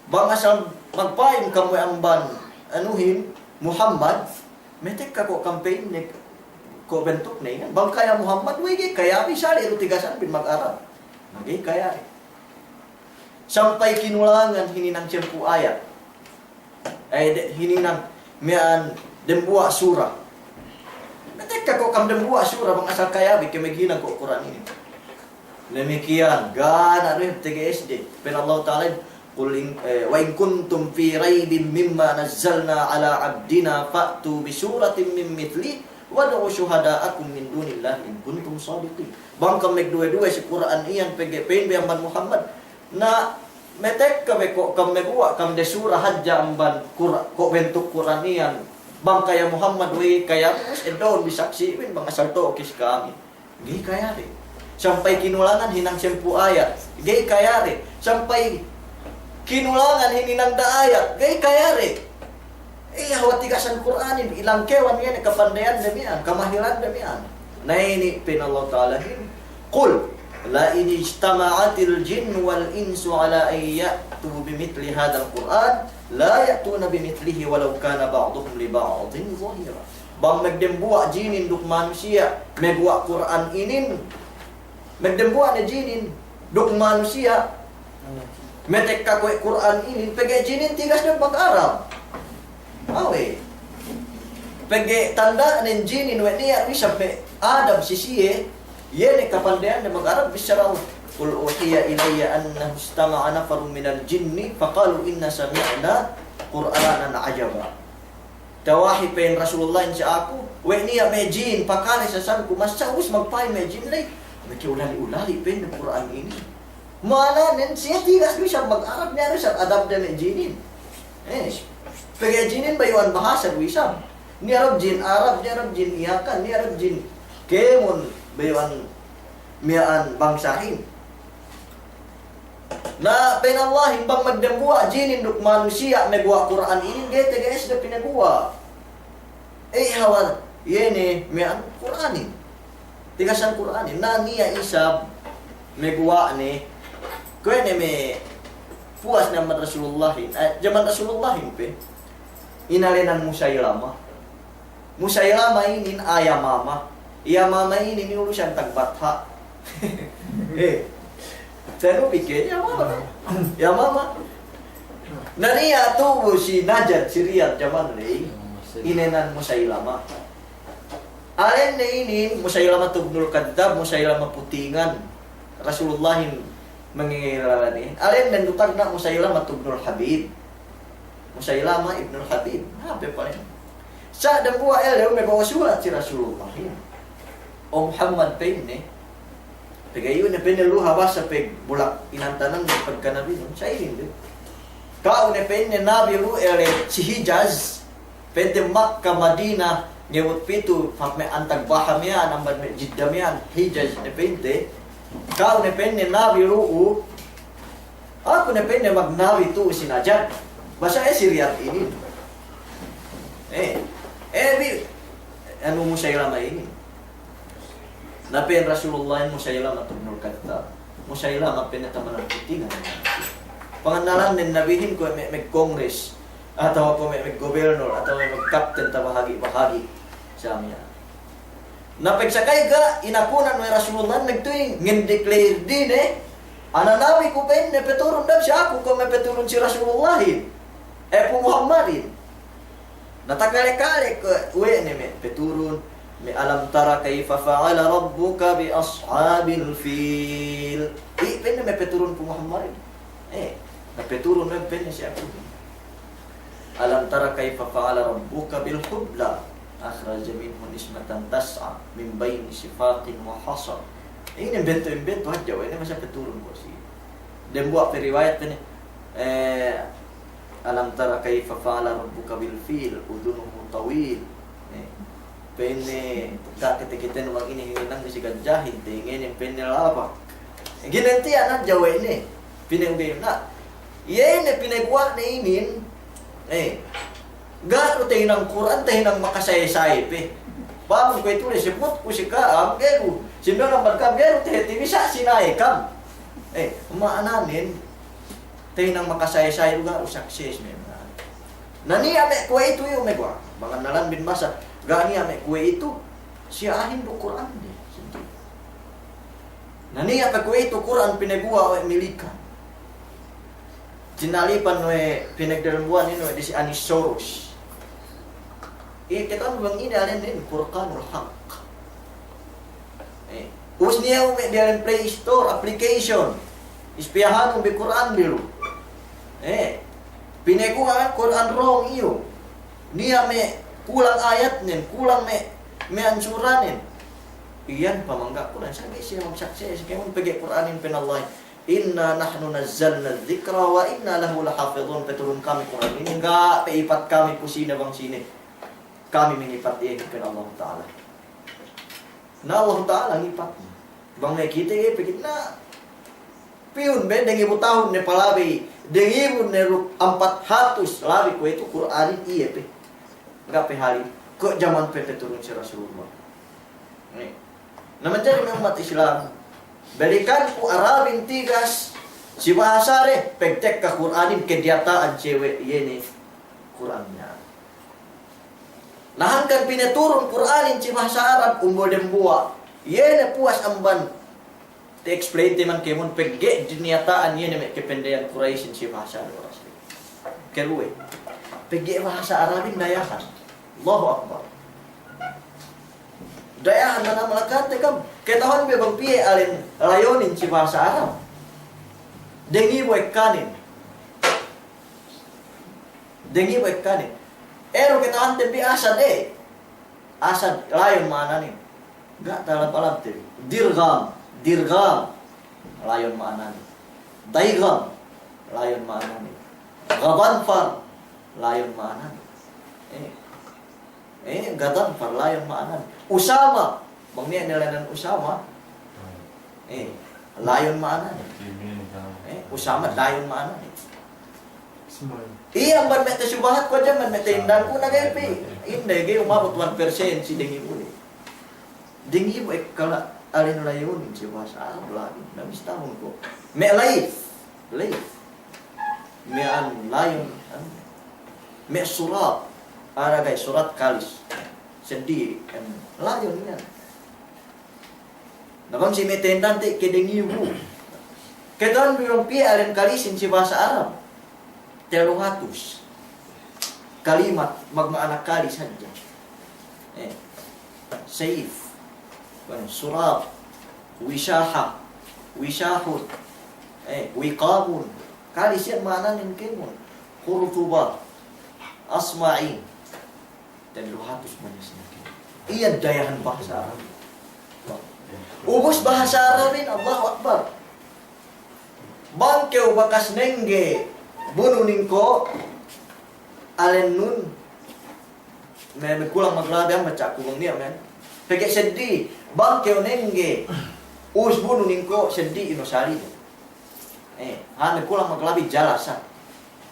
Bang asal magpa'in kam we' amban anuhin, Muhammad, metekka ko' kam pa'inne, ko' bentukne iyan. Bang kaya Muhammad, we' ga'i kaya bi, sali' du tigasan bin mag-Arab. Na ga'i kaya bi. Sampay kinulangan hininang sampū' ayat. Eh, de-, hininang miya'an dembuwa' sura. Metekka ko' kam dembuwa' sura, bang asal kaya bi ke maghinang ko' Kur'an inin. Damikkiyan, ga' ne du tege'esde. Pa'in Allahu Ta'ala, "Qul in, eh, wa in kuntum fi raybin mimma nazzalna ala abdina fa'tu bi suratin min mithlih wad'u syuhada'akum min dunillahi in kuntum sadiqin." Bang kam magduwe-duwe si Kur'an iyan pegge' pa'in bi amban Muhammad, na metekka bi ko' kam maguwa' kam de sura hadja amban Kur-, ko' bentuk Kur'an iyan. Bang kaya Muhammad we' kaya, us eddo'un bi saksi'in bang asal to'o ke si kami. Ga'i kaya de. Sampay kinulangan hinang sampū' ayat. Ga'i kaya de. Sampay kinulangan hininang da ayat. Ga'i kaya de. Iye, hawal tigasan Kur'anin, ilangkewan iye ne kapandeyande miya'an, kamahilande miya'an. Na inin pa'in Allahu Ta'ala inin, "Qul la in ijtama'atil jinnu wal insu ala an ya'tu bimithli hadzal Qur'an, la ya'tuna bimithlihi walau kana ba'duhum li ba'din zahira." Bang magdembuwa' jinin duk manusiya' maguwa' Kur'an inin, magdembuwa' ne jinin duk manusiya' metekka kuwe' Kur'an inin, pegge' jinin tigas ne mag-Arab. Awe'. Pegge' tanda'nen jinin we' niya' du isab me' Adam si siye, iye ne kapandeyande mag-Arab bissara, "Qul uhiya ilayya annahu istama'a nafarun minal jinni faqalu inna sami'na Qur'anan ajaba." Tawahi pa'in Rasulullahin si aku, we' niya' me' jin pakale sasangku, masa ubus magpa'in me' jin ley, me' ke ulali'-ulali' pa'in Kur'an inin. Ma'ananen, siye tigas du isab mag-Arab, niya' du isab adabde me' jinin. Eh, pegge' jinin bayu'an bahasa du isab. Niya' du jin Arab, niya' du jin Yakan, niya' du jin kēmon bayu'an miya'an bangsahin. Na pa'in Allahin bang magdembuwa' jinin duk manusiya' maguwa' Kur'an inin, ga'i tege'esde pinaguwa'. Eh, hawal, iye ne miya'an Kur'anin. Tigasan Kur'anin. Na niya' isab maguwa' ne, kuwe' ne me' puwas ne amban Rasulullahin. Eh, jaman Rasulullahin pe, inalenan Musailama. Musailama inin, a, Yamama. Yamama inin, inin urusan tagbatha'. Eh. Sanu pike, Yamama. Yamama. Na niya' tu'u si Najad, si Riyad jaman ley. Inēnan Musailama. Alenne inin, Musailama tubnul Kadzab, Musailama putingan. Rasulullahin mangingilala ne. Alenne du tagna' Musailama tubnul Habib. Musailama ibnul Habib. Hāp pe pa'in. Sa' dambuwa' ellew me' bawa sulat si Rasulullahin. O Muhammad pa'inne. Pegge' iyu' ne pa'inne luha basa peg bulak inantanan pagkanabinun. Sa' inin du. Ka'u ne pa'inne nabi lu'u ellew si Hijaz. Pa'inte Makka, Madina, ngewut pitu, hap me' antag baha miya'an, amban me' Jidda miya'an, Hijaz ne pa'inte. Ka'u ne pa'inne nabi lu'u, aku ne pa'inne magnabi tu'u si Najad. Basa e si Riyad inin. Eh, eh, bi, anu Musailama inin. Na pa'in Rasulullahin Musailama tubnul Kadzab. Musailama pa'inne tamanan putingan. Pangannalannen nabihin kuwe' me', me' kongres. Atawa kuwe' me', me' gobelnor, atawa me' kapten tabahagi'-bahagi'. Sa' miya'an. Na pegsakay ga' inakunan we' Rasulullahin magtuy ngendekler dine, ana nabi ku pa'inne peturun dam si aku kuwe' me' peturun si Rasulullahin. Eh, pu Muhammadin. Na takale-kale kuwe' ne me' peturun, me' alam tara kayfa fa'ala rabbuka bi ashabil fil. I' pa'inne me' peturun pu Muhammadin. Eh, na peturun me' pa'inne si aku. Alam tara kayfa fa'ala rabbuka bil hubla. Akhraja minhu nismatan tas'a min bayni sifaqin wa hasar. Ine imbentu-imbentu hadja we' ne, masa pe turun ko' si. Dembuwa' pe riwayat pe ne, eh, "Alam tara kaifa fa'ala rabbuka bil fil, udhunuhu tawil." Eh, pa'inne, "Ga' kite-kitenu bang ine hininang si gadjahin, tengenen," pa'inne, "labak." Eh, ginantiyan hadja we' ne. Pinegge' na. Iye ne pineguwa' ne inin. Eh, ga' du tahinang Kur'an, tahinang makasaye-saye pe. Pa'in kuwe'itu le, sebut ku si ka'am, ga'i du. Sinduwe amban ka'am, ga'i du tahāti bi sa' sinaye ka'am. Eh, ma'ananen, tahinang makasaye-saye du ga' du sukses me' ma'ana. Na niya' me' kuwe'itu iyu' me' guwa'. Bang annalan bin masa, ga' niya' me' kuwe'itu, siye a'ahin du Kur'an de. Na niya' pe kuwe'itu Kur'an pineguwa' we' Milikan. Tinalipan we' pinagdalem buwan inin we' disi Anis Soros. Iye, kata'uhanbi bang ine alen inin, Furqanul Haq. Eh, ubus niya' we' me' diyalem Play Store application. Ispiyahanun bi Kur'an bi lu. Eh, pineguwa' Kur'an wrong iyu'. Niya' me' kulang ayatnen, kulang me', me' ansuranen. Iyan pamangga' Kur'an, sabi siye magsakse, kēmon pegge' Kur'anin pa'in Allah. "Inna nahnu nazzalna dzikra wa inna lahu lahafidhun." Paturun kami Kur'an inin, ga' pe ipat kami ku sine bang sine. Kami mangipat iye, pa'in Allahu Ta'ala. Na Allahu Ta'ala ngipat. Bang me' kite ga'i pe kite na. Piyun be, dengibu tahun ne palabey, dengibu ne du ampat hatus labi kuwe'itu Kur'anin iye pe. Ga' pe hali, ke' jaman pe paturun si Rasulullah. Ni. Na manjari me' ummat Islam, balikan ku Arabin tigas, si bahasa de, pegtekka Kur'anin kediyata'an siye we' iye ne Kur'an miya'an. Na hangkan pinaturun Kur'anin si bahasa Arab, umbul dembuwa', iye ne puwas amban te-explain te man kēmon pegge' diniyata'an iye ne me' kapandayan Kuraisin si bahasa Arab. Keluwe. Pegge' bahasa Arabin dayahan. Allahu Akbar. Dayahan, na malakat te kam. Kata'uhanbi bang piye alen layonin si bahasa Arab. Dengibu ekkanen. Dengibu ekkanen. Eru kata'uhante bi asad e. Asad, layon ma'ananen. Ga' talab-alabte bi. Dirgham, dirgham. Layon ma'ananen. Daygam, layon ma'ananen. Ghadanfar, layon ma'ananen. Eh. Eh, Ghadanfar, layon ma'ananen. Usama, bang niya' ne layonan Usama. Eh, layon ma'ananen. Eh, Usama, layon ma'ananen. Iye amban me' tasubahat ku hadja, amban me' ta'indanku na ga'i pe. Inda' ga'i umabut one percent si dengibu le. Dengibu ekka la, alen layonin si bahasa Arab labi. Na bistahun ko'. Me' layth. Layth. Me' anu, layon, anu. Me' surat. Ara ga'i surat kalis. Seddi, anu. Layon iyan. Na bang si me' ta'indante ke dengibu. Kata'uhanbi bang piye alen kalisin si bahasa Arab. Tellu hatus. Kalimat magma'ana kalis hadja. Eh. Sayf. Anu, surab. Wishaha. Wishahun. Eh, wiqamun. Kalis iyan ma'ananen kēmon. Qurtuba. Asma'in. Tellu hatus manyasnake. Iyan dayahan bahasa Arab. Ubus bahasa Arabin, Allahu Akbar. Bang kew bakas nengge bunu ningko', alennun, me', me' kulang maglabi amban ca'ku bang niya' men. Pegge' seddi, bang kew nengge ubus bunu ningko', seddi ino sali. Eh, hane kulang maglabi jalasa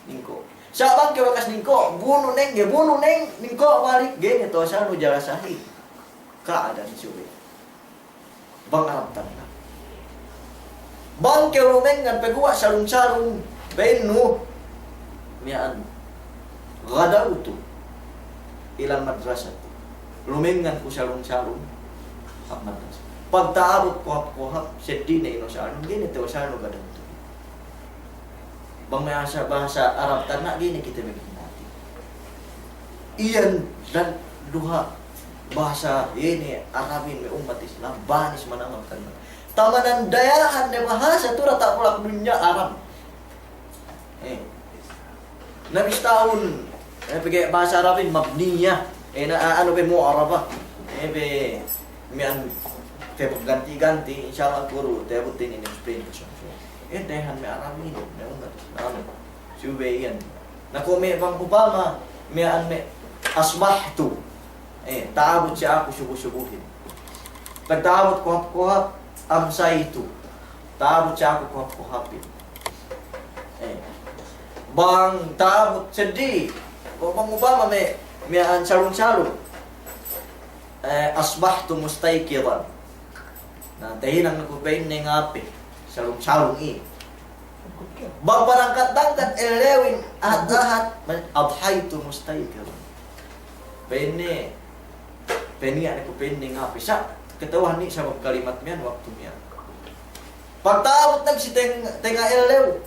ningko'. Sa' bang kew bakas ningko', bunu nengge, bunu neng, ningko' balik, ga'i ne to'o sanu jalasahin. Ka'adan subey. Bang Arab tanda'. Bang kew lumengngan paguwa' salung-salung, pa'innu, miya'an, ghadawtu ilal madrasati. Lumengngan ku salung-salung hap madrasa. Pagta'abut ku hap, ku hap, seddi ne ino sanu, ga'i ne to'o sanu ghadawtu. Bang me' bahasa, bahasa Arab tanda' ga'i ne kite maghinati. Iyan dan duha bahasa iye ne Arabin me' ummat Islam, banis manamal kan. Tamanan dayahan ne bahasa tu diyata' bulak dunya Arab. Eh. Na bistahun, eh, pegge' bahasa Arabin mabniyah. Eh, na, a-, anu be mu'arabah. Eh, be, miya'an Te pagganti-ganti, insya Allah kuru, te buti ini explain ke sung-sung. Eh, dehan me' Arabin, me' ummat Islam. Subey iyan. Na ko' me' bang upama, me' an me' asbahtu. Eh, ta'abut si aku subu-subuhin. Pag ta'abut kohap-kohap, amsaytu. Ta'abut si aku kohap-kohapin. Eh. Bang ta'abut seddi. Ko' bang upama me', me' an salung-salung. Eh, asbahtu mustayqidan. Na, tahinang ne ku pa'inne ngape. Salung-salung i. Bang padangkat-dangkat ellewin, ahad-ahad, adhaytu mustayqidan. Pa'inne, peniya' ne ku pa'inne ngape. Sa', kata'uhan ne sabab kalimat miya'an waktu miya'an. Pagta'abut nag si teng-, tenga' ellew.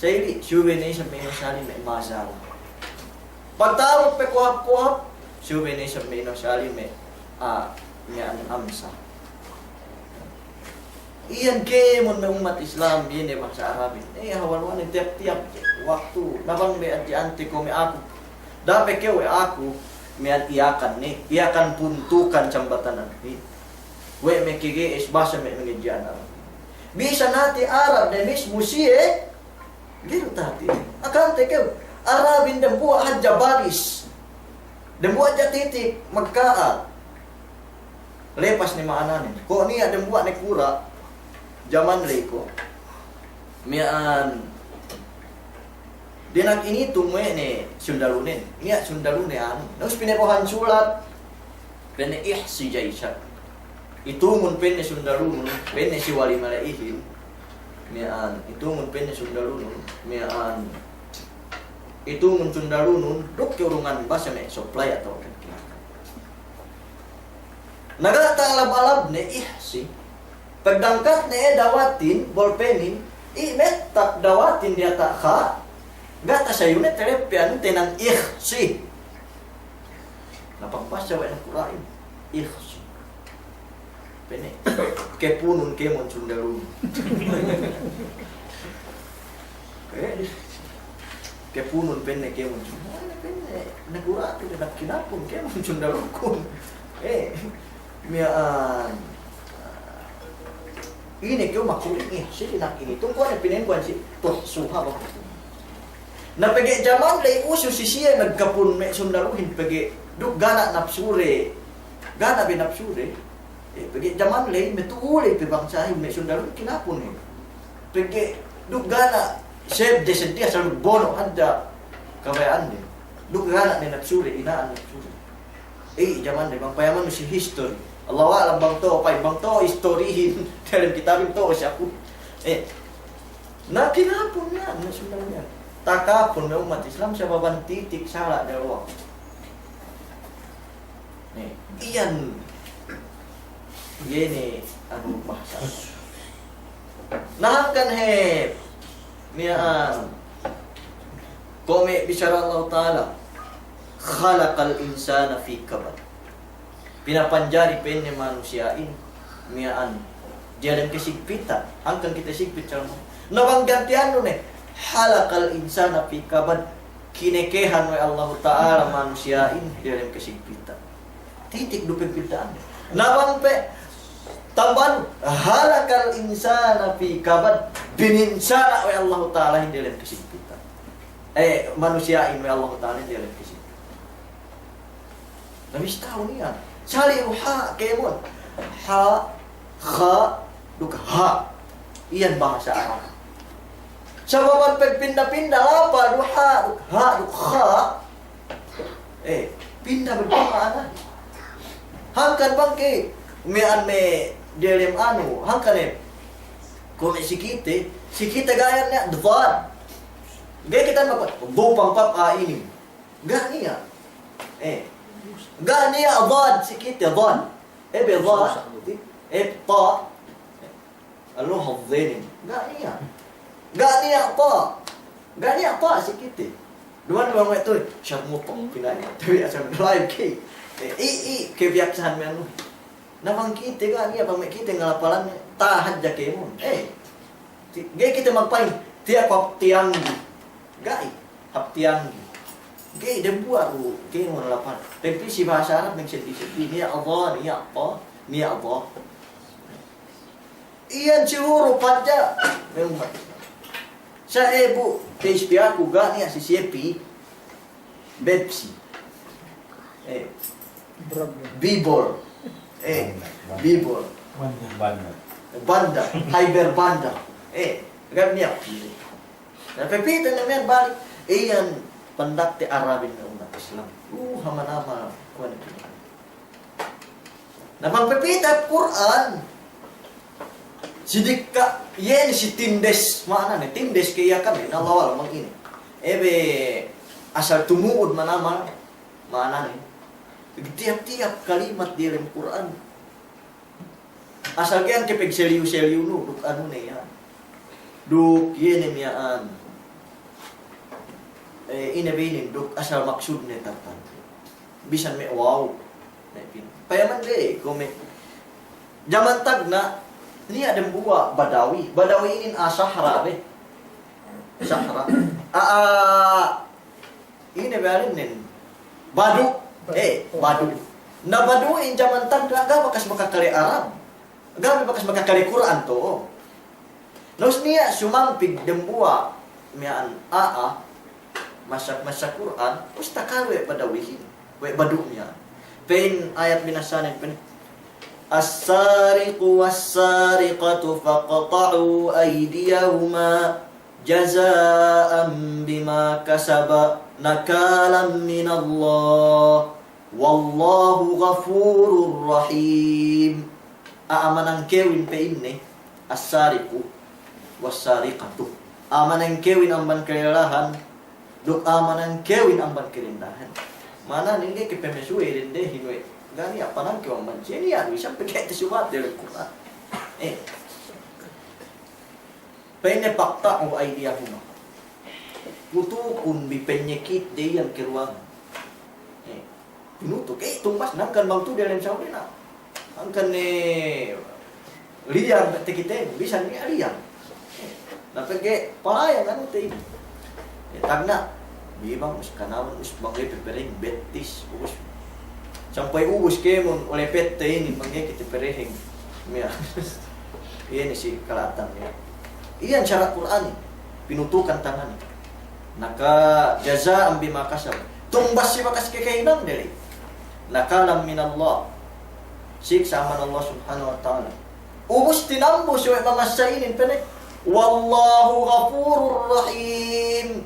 Sa' ili', subey ne isab me' ino sali me' mazala. Pagta'abut pe kohap-kohap, subey ne isab me' ino sali me', ah, me' an amsa. Iyan kēmon me' ummat Islam, iye ne bahasa Arabin. Eh, hawal-hawal ne tiyap-tiyap waktu. Na bang me' adji'ante ko' me' aku. Dape kew we' aku, me' an Iyakan ne. Iyakan puntukan sambatanan. We' me' kege'es bahasa me' mangadji'an Arab. Bisan hati Arab ne mismu siye, ga'i du tahati. Akante kew, Arabin dembuwa' hadja balis. Dembuwa' hadja titik, magka'at. Lepas ne ma'ananen. Ko' niya' dembuwa' ne kura', jaman ley ko'. Miya'an, dina'ak initung we' ne sundalunen. Niya' sundalune anu. Na ubus pinebo'ohan sulat. Pa'inne ihsi jayshak. Itungun pa'inne sundalunun, pa'inne si wali mala'ihin. Miya'an, itungun pa'inne sundalunun, miya'an, itungun sundalunun, duk kew urungan bahasa me' supply atawa kan kira. Na ga' ta'alab-alabne ihsi. Pagdangkatne e dawatin, bolpenin, i' mettak dawatin diyata' kha', ga' tasayune telepe anu tenang ihsi. Na pagbasa we' ne Kura'in, ihsi. Pa'inne, kepunun kēmon sundalunun. Eh, kepunun pa'inne kēmon sundalunun. Pa'inne, na Kura'in, na kinapun kēmon sundalukun. Eh, miya'an. Ine kew makuling, eh, si dina'ak initung, kuwe' ne pinengguwan si, tuhsuha bang. Na pegge' jaman ley usus si siye magkapun me' sundaluhin pegge' duk ga' niya' napsure, ga' niya' be napsure. Eh, pegge' jaman ley matu'u ley pe bangsahin me' sundaluhin kinapun ne. Pegge' duk ga' niya' sedde-sedde asal bono' hadja kabaya'anne. Duk ga' niya' ne napsure, ina'an napsure. Eh, jaman ley bang payamanu si history. Allahu a'lam bang to'o, pa'in bang to'o historyhin, dalem kitabin to'o si aku. Eh, Na kinapun miya'an, na sundal miya'an. Takapun me' ummat Islam sababan titik sala' daluwa. Ne, iyan. Iye ne, anu, bahasa. Na hangkan hep miya'an. Kuwe' me' bissara Allah Ta'ala, "Khalaqal insana fi kabad." Pinapanjari pa'inne manusiya'in miya'an diyalem kasigpitan. Hangkan kite sigpit sa' lamu. Na bang ganti'annu ne, "Khalaqal insana fi kabad." Kinekehan we' Allahu Ta'ala manusiya'in diyalem kasigpitan. Titik du pagpinta'anne. Na bang pe tambahan, "Khalaqal insana fi kabad." Bininsala' we' Allahu Ta'alahin diyalem kasigpitan. Eh, manusiya'in we' Allahu Ta'alahin diyalem kasigpitan. Na bista'un iyan. Sali' du ha' kēmon. Ha, kha, duk ha. Iyan bahasa Arab. Sababan pagpinda-pinda lapal du ha, duk ha, duk kha. Eh, pinda magpinda ma'ana. Hangkan bang ke, miya'an me' diyalem anu, hangkan e. Kuwe' me' si kite, si kite ga' niya' dad. Ga'i kite maku, du pang pap a ini. Ga' niya'. Eh. Ga' niya' dad si kite, dad. Ebe dad. Eh, ta. Allo haddenin. Ga' niya'. Ga' niya' ta. Ga' niya' ta si kite. Duman bang we' tu, sharmuta. Pina'in. Tabi' asal lain ke. Eh, i, i, kebiyaksaan me' anu. Na bang kite ga' niya', bang me' kite ngalapalan, ta hadja kēmon. Eh. Ti-, ga'i kite magpa'in, tiya' ku hap tiyanggi. Ga'i, hap tiyanggi. Ga'i, dembuwa' du kēmon lapal. Pegge' si bahasa Arab magseddi-seddi, niya' dha, niya' ta, niya' dha. Iyan si huruf hadja. Memang. Sa' e bu, te ispiyaku ga' niya' si siyepi. Pepsi. Eh. Bibor. Eh, Bibor. Banda. Banda. Hyper Banda. Eh, ga' niya'. Na pepite ne me' balik. Iyan pandakte Arabin me' ummat Islam. Uh, hama-hama kuwan itu. Na bang pepite Kur'an, si dikka', iye ne si tindes, ma'anane, tindes ke iye kan, na lawal mang ine. Ebe asal tumu'ud manamal, ma'anane. Tiyap-tiyap kalimat diyalem Kur'an. Asal ke iyan ke pegseliyu-seliyunu, duk anu ne iyan. Duk iye ne miya'an. Eh, ine be inin, duk asal maksudne tartantu. Bisan me' waw. Me' pin-, payaman be, kuwe' me' jaman tagna', niya' dembuwa' Badawi. Badawi inin, a, Sahra be. Sahra. A, a, ine be inin nen. Badu. Eh, Badu. Na Baduin jaman tagna' ga' bakas makakale Arab. Ga' bakas makakale Kur'an to. Na ubus niya' sumampig dembuwa' miya'an a'a, masa, masa Kur'an, ubus takale we' Badawihin, we' Badu' miya'an. Pa'in ayat binasanen, pa'in, "As-sariqu was-sariqatu faqta'u aydiyahuma jaza'an bima kasaba nakalan minallah." Wallahu ghafurur rahim. A'a manangkewin pa'inne, as-sariqu was-sariqatu. A'a manangkewin amban kalellahan, duk a'a manangkewin amban kadendahan. Ma'anane ga'i ke pemesue dendehin we'. Ga' niya' panangkew amban siye niya' du isab pegge' te subat diyalem Kur'an. Eh. Pa'inne, "Faqta'u aydiyahuma." Putukun bi penyakit de iyan keruwangan. Eh, pinutuk, eh, tumbas, hangkan bang tu'u diyalem sawdena. Hangkan ne liyang te kite, bisan niya' liyang. Eh, na pegge' palayang anu te inin. Eh, tagna'. Bi bang, us kanawan, us bang ga'i pepereng, bettis, us. Sampay ubus kēmon, ole pette inin, bang ga'i kite pereheng. Miya'an. Iye ne si kala'atan miya'an. Iyan sara' Kur'anin. Pinutukan tanganin. Naka-, jaza'an bima kasab. Tumbas si bakas kakahinang de ley. Nakalan minallah. Siksa' amban Allah Subhanahu wa Ta'ala. Ubus tinambus we' mamassa inin pa'inne, "Wallahu ghafurur rahim."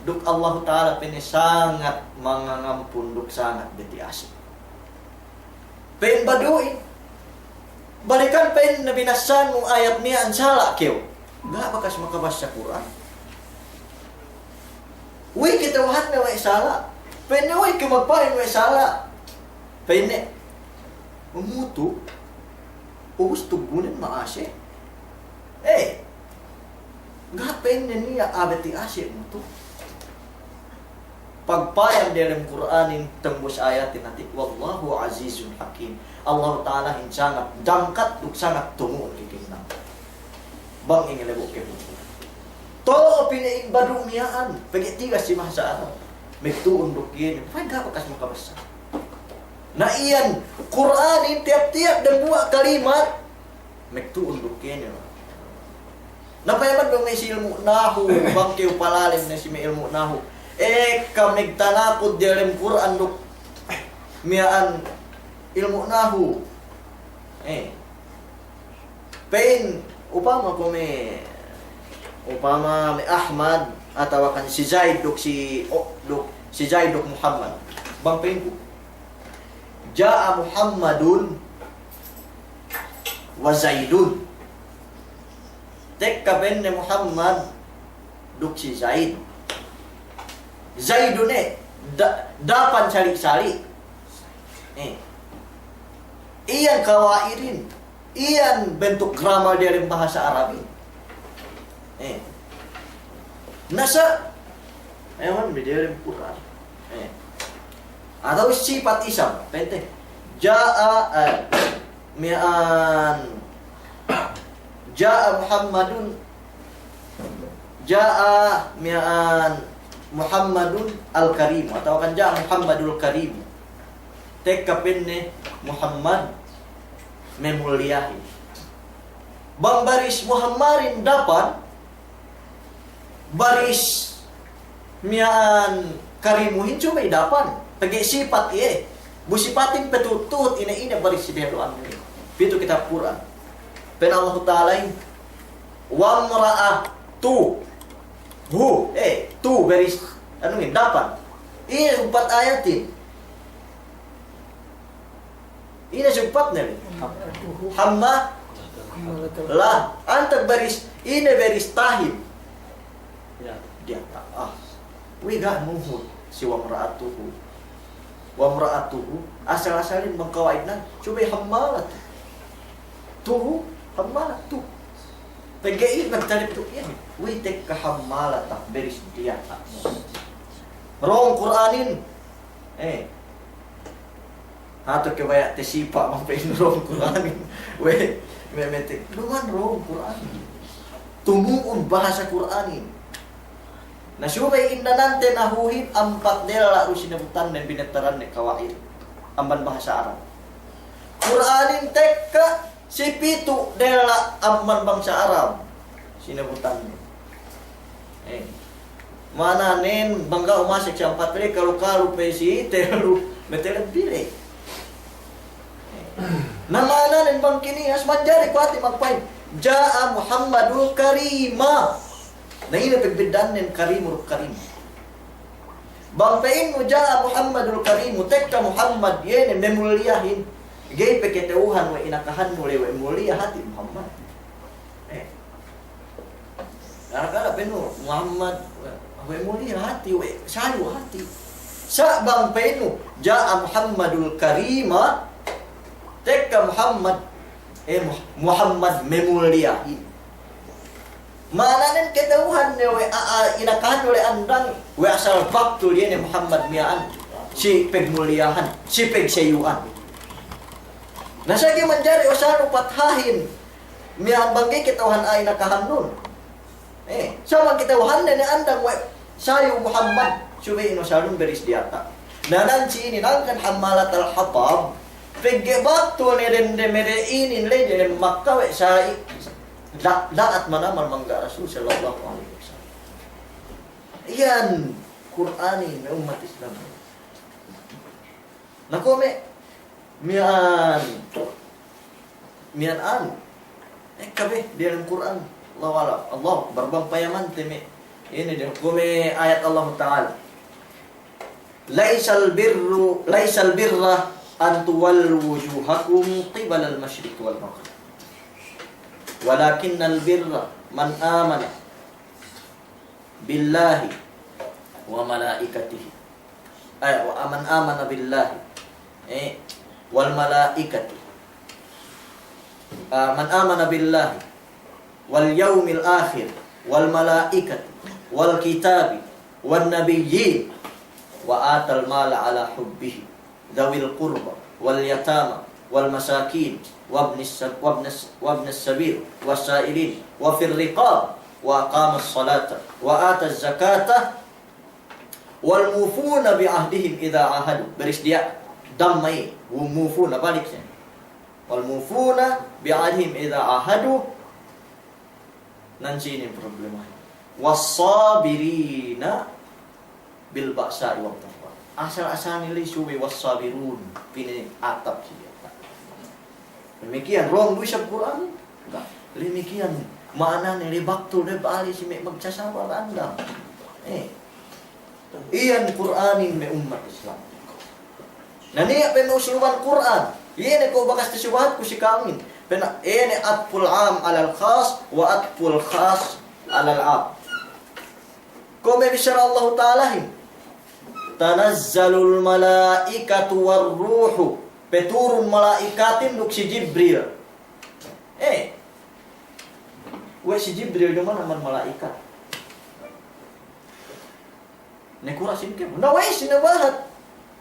Duk Allahu Ta'ala pa'inne sangat mangangampun duk sangat beti' ase'. Pa'in Badu'in, "Balikan," pa'inne, "binassahannu ayat miya'an, sala' kew. Ga' bakas makabassa Kur'an." "We'ey ke tewhadne we' sala'?" Pa'inne, "We'ey ke magpa'in we' sala'?" Pa'inne, "Mutu', ubus tuggunen ma'ase'." Eh, ga' pa'inne niya' a'a beti' ase' mutu'. Pagpayam diyalem Kur'anin tembus ayatin hati', "Wallahu azizun hakim." Allahu Ta'alahin sangat dangkat duk sangat tumu'un kakahinang. Bang ingge lebo' ke mutu'. To'o pina'in Badu' miya'an, pegge' tigas si bahasa Arab. Magtu'un duk iye ne, pa'in ga' bakas makabassa. Na iyan, Kur'anin tiyap-tiyap dambuwa' kalimat, magtu'un duk iye ne. Na payaman du me' si ilmu' nahu, bang kew palalem ne si me' ilmu' nahu. Ekka magtanakud diyalem Kur'an duk miya'an ilmu' nahu. Eh. Pa'in, upama ku me', upama me' Ahmad, atawakan si Zaid duk si, o, duk si Zaid duk Muhammad. Bang pa'inku, "Ja'a Muhammadun wa Zaidun." Tekka pa'inne Muhammad duk si Zaid. Zaidun, eh, da-, dapan sali'-sali'. Eh. Iyan kawaidin. Iyan bentuk grammar diyalem bahasa Arabin. Eh. Na sa', ewan bi diyalem Kur'an. Eh. Atawa sipat isam, pa'inte. Ja'a, eh, miya'an, ja'a Muhammadun, ja'a miya'an Muhammadun al-Karim, atawakan ja'a Muhammadul Karim. Tekka pa'inne Muhammad me' muliyahin. Bang baris Muhammadin dapan, baris miya'an Karimuhin subey dapan. Pegge' sipat iye. Bu sipatin patuhut-tuhut ine-ine baris si dehellu anu iye. Pitu kitab Kur'an. Pa'in Allahu Ta'alahin, "Wamra'atuhu." Eh, tu baris, anu iye, dapan. Iye, umpat ayatin. Ine si umpatne? Hamma-, la, antag baris, ine baris tahin? Diyata'. Ah. We'ey ga' nuhut si wamra'atuhu. Wamra'atuhu. Asal-asalin bang kawaidnen, subey hammalatu. Tuhu, hammalatu. Pegge' iye magtalib tu iye. We'ey tekka hammalata, baris diyata'. Rong Kur'anin. Eh. Hatu ke baya' tasipa' bang pa'in rong Kur'anin. We', me', me' te, duma'in rong Kur'anin. Tumu'un bahasa Kur'anin. Na subey indanante nahuhin ampat della' du sinabutannen binetaranne kawaid. Amban bahasa Arab. Kur'anin tekka si pitu' della' amban bangsa Arab. Sinabutanne. Eh. Ma'ananen bang ga' umasek si ampat le, kalu-kalu pe si tellu, me' tellu bile. Eh. Na ma'ananen bang kiniyas, manjari ku hati magpa'in, "Ja'a Muhammadul Karima." Na ine pagbidda'annen Karimu duk Karim? Bang pa'innu ja'a Muhammadul Karimu, tekka Muhammad iye ne mamuliyahin. Ga'i pe kata'uhan we' inakahannu le we' muliya hati' Muhammad. Eh. Gara-gara pa'innu Muhammad we' muliya hati', we' sayu hati'. Sa' bang pa'innu ja'a Muhammadul Karima, tekka Muhammad, eh, Muh-, Muhammad mamuliyahin. Ma'ananen kata'uhan ne we' a, a, inakahannu le andang, we' asal baktul iye ne Muhammad miya'an, si pagmuliyahan, si pagsayu'an. Na sa' ga'i manjari usalnu pathahin miya'an bang ga'i kata'uhan a'a inakahannun. Eh, sa' bang kata'uhanne ne andang we' sayu Muhammad, subey inu usalnun baris diyata'. Na nan si inin hangkan hammalatal hatab, pegge' baktul ne dende me' de inin le dende Makka we' sa'i. Da-, da'at manamal mangga' Rasul sallallahu alaihi wasallam. Iyan Kur'anin me' ummat Islam. Na kuwe' me' miya'an, miya'an anu. Ekka be, diyalem Kur'an. Allahu a'lam. Allahu Akbar. Bang payamante me'. Ine de, kuwe' me' ayat Allahu Ta'ala. "Laisal birru, laisal birra an tuwallu wujuhakum qibalal masyriqi wal maghrib. Walakinnal birra man amana billahi wa malaikatihi." Eh, wa man amana billahi. Eh, wal malaikati. Ah, man amana billahi wal yaumil akhir wal malaikati wal kitabi wan nabiyyin wa atal mala ala hubbihi dhawil qurba wal yatama wal masakin wabnis sab-, wabnas, wabnas sabil was sa'ilin wa fir riqab wa aqamas salata wa ataz zakata wal mufuna bi ahdihim idha ahadu. Baris diya' damma iye, wal mufuna, balik siye. Wal mufuna bi ahdihim idha ahadu. Nan si inin problema. Was sabirina bil ba'sa'i wad darra. Asal-asalne le subey was sabirun, pina'in atap siye. Damikkiyan, rong du isab Kur'an. Damikkiyan, ma'anane le baktul de bali si me' magsasabar andang. Eh. Iyan Kur'anin me' ummat Islam. Na niya' pe me' usluban Kur'an. Iye ne ko' bakas tasubahatku si ka'amin. Pa'in, iye ne atful am alal khas, wa atful khas alal am. Ko' me' bissara Allahu Ta'alahin, "Tanazzalul malaikatu war ruhu." Paturun mala'ikatin duk si Jibril. Eh. We' si Jibril duma'in amban mala'ikat. Nakura' si kēmon. Na we'ey sinabahat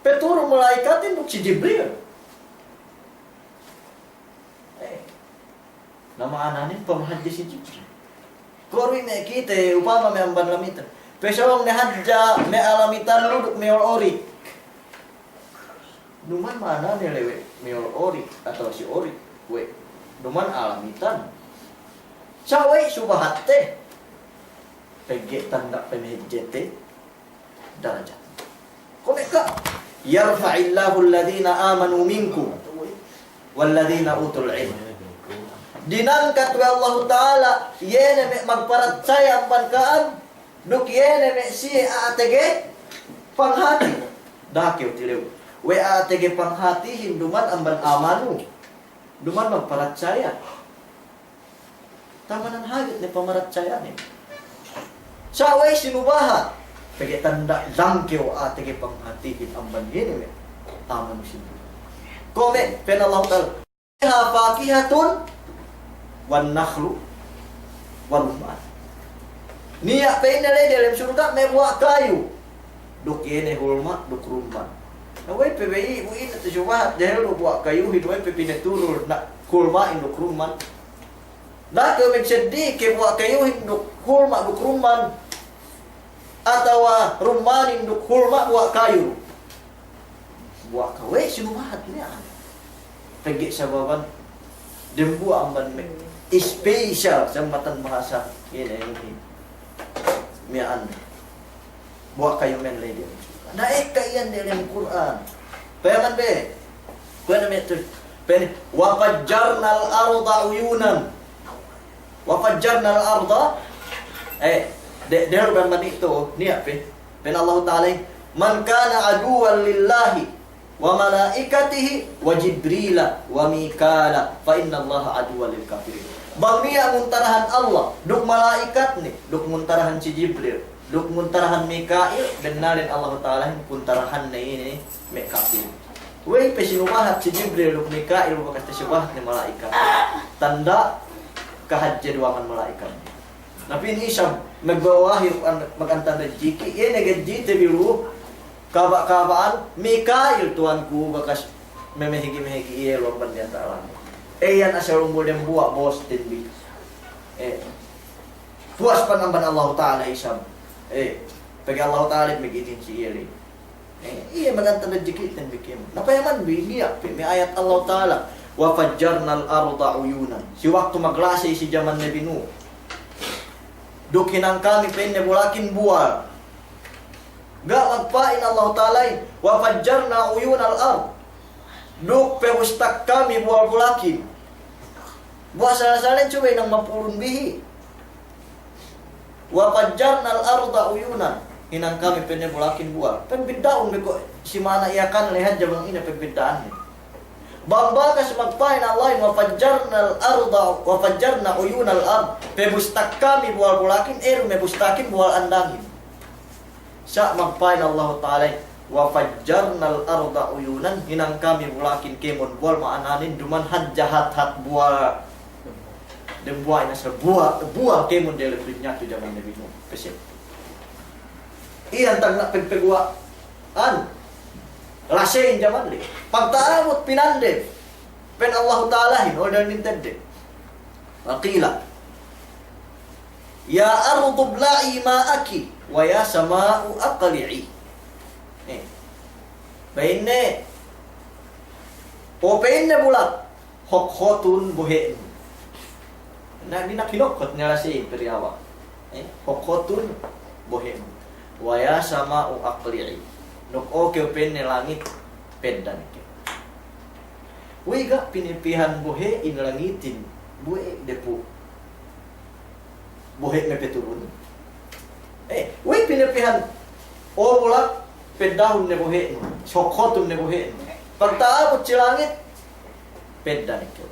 paturun mala'ikatin duk si Jibril? Eh. Na ma'ananen pamahadje si Jibril. Ko' du me' kite, upama me' amban Lamitan. Pasōng ne hadja me' a'a Lamitan lu duk me' ol Orik. Duma'in ma'anane le we' me' ol Orik atawa si Orik we'. Duma'in a'a Lamitan. Sa' we'ey subahatte? Pegge' tanda' pamahadjete darajat. Kuwe' ka, "Yarfa'illahul ladhina amanu minkum wal ladhina utul ilm." Dinangkat we' Allahu Ta'ala iye ne me' magparatsaya amban ka'am, duk iye ne me' siye a'a tege panghati. Da'a kew tilew we' a'a tege panghatihin, duma'in amban amanu, duma'in magparatsaya. Tamanan hagit ne pamaratsayane. Sa' we'ey sinubahat? Pegge' tanda' langkew a'a tege panghatihin amban iye ne me' amanu sinduli. Kuwe' me' pa'in Allahu Ta'ala, "Fiha fakihatun wan nakhlu war rumman." Niya' pa'inne la'i diyalem surga' me' buwa' kayu, duk iye ne hulma' duk rumman. Na we'ey pe, we'ey, we'ey ne te subahat diyalem buwa' kayuhin, we'ey pe pinaturul na hulma'in duk rumman? Da'a kew magseddi ke buwa' kayuhin duk hulma' duk rumman, atawa rummanin duk hulma' buwa' kayu. Buwa' kayu, we'ey sinubahat miya'an? Pegge' sababan dembuwa' amban me' special, sambatan bahasa ine, ine miya'an. Buwa' kayu men la'i diyalem surga'. Na ekka iyan diyalem Kur'an. Payaman be. Kuwe' ne me' tu. Pa'inne, "Wa fajjarnal arda uyunan." "Wa fajjarnal arda." Eh, de-, dehellu kan mani tu, niya' pe. Pa'in Allahu Ta'ala, "Man kana aduwwan lillahi wa malaikatihi wa Jibrila wa Mikala fa innallaha aduwwun lil kafirin." Bang niya' muntarahan Allah duk mala'ikatne, duk muntarahan si Jibril, duk muntarahan Mika'il, bennalin Allahu Ta'alahin puntarahanne ine me' kapil. We'ey pe sinubahat si Jibril duk Mika'il bakas te subahat ne mala'ikat? Tanda' kahadje duwangan mala'ikat. Na pa'in isab, magbawahi, an-, magantan rejiki, iye ne gaddite bi lu, kaba'-kaba'an, Mika'il tuwanku bakas memehegi-mehegi iye lu amban diyata' langit. Eh, iyan asal umbul dembuwa' bos tinbi. Eh, puwas pan amban Allahu Ta'ala isab. Eh, pegge' Allahu Ta'ala magidin si iye la'i. Eh, iye magantan rejiki tinbi kēmon. Na payaman bi niya' pe me' ayat Allahu Ta'ala, "Wa fajjarnal arda uyunan." Si waktu maglasey si jaman Nabi Nuh. Duk hinang kami pa'inne bulakin buwal. Ga' magpa'in Allahu Ta'alahin, "Wa fajjarna uyunal ard." Duk pebustak kami buwal-bulakin. Buwal sala-salahin subey hinang mapulun bihi. "Wa fajjarnal arda uyunan." Hinang kami pa'inne bulakin buwal. Pagbidda'un bi ko' si ma'ana iyakan la'i hadja bang ine pagbidda'anne. Bang bakas magpa'in Allahin, "Wa fajjarnal arda, wa fajjarna uyunal ard." Pebustak kami buwal-bulakin, eh, du mebustakin buwal andangin. Sa' magpa'in Allahu Ta'alahin, "Wa fajjarnal arda uyunan," hinang kami bulakin kēmon buwal, ma'ananen duma'in hadja hat-hat buwal. Dembuwa' ina sa buwal, buwal kēmon diyalem dunya tu jaman Nabi Nuh. Pese. Iyan tagna' pegpeguwa'an. Lasehin jaman de. Pagta'abut pinande. Pa'in Allahu Ta'alahin, order nintedde. Wa qila, "Ya ardu ibla'i ma'aki, wa ya sama'u aqli'i." Eh. Pa'inne, o pa'inne bulak, hokhotun bohe'nu. Na, dina'ak hinokhot ne lasehin pariyawa'. Eh, hokhotun bohe'nu. "Wa ya sama'u aqli'i." Duk o kew pa'inne langit, peddan kew. We'ey ga' pinapihan bohe'in langitin, bohe' de pu. Bohe' me' peturun. Eh, we'ey pinapihan, o bulak, peddahun ne bohe'nu, hokhotun ne bohe'nu. Pagta'abut si langit, peddan kew.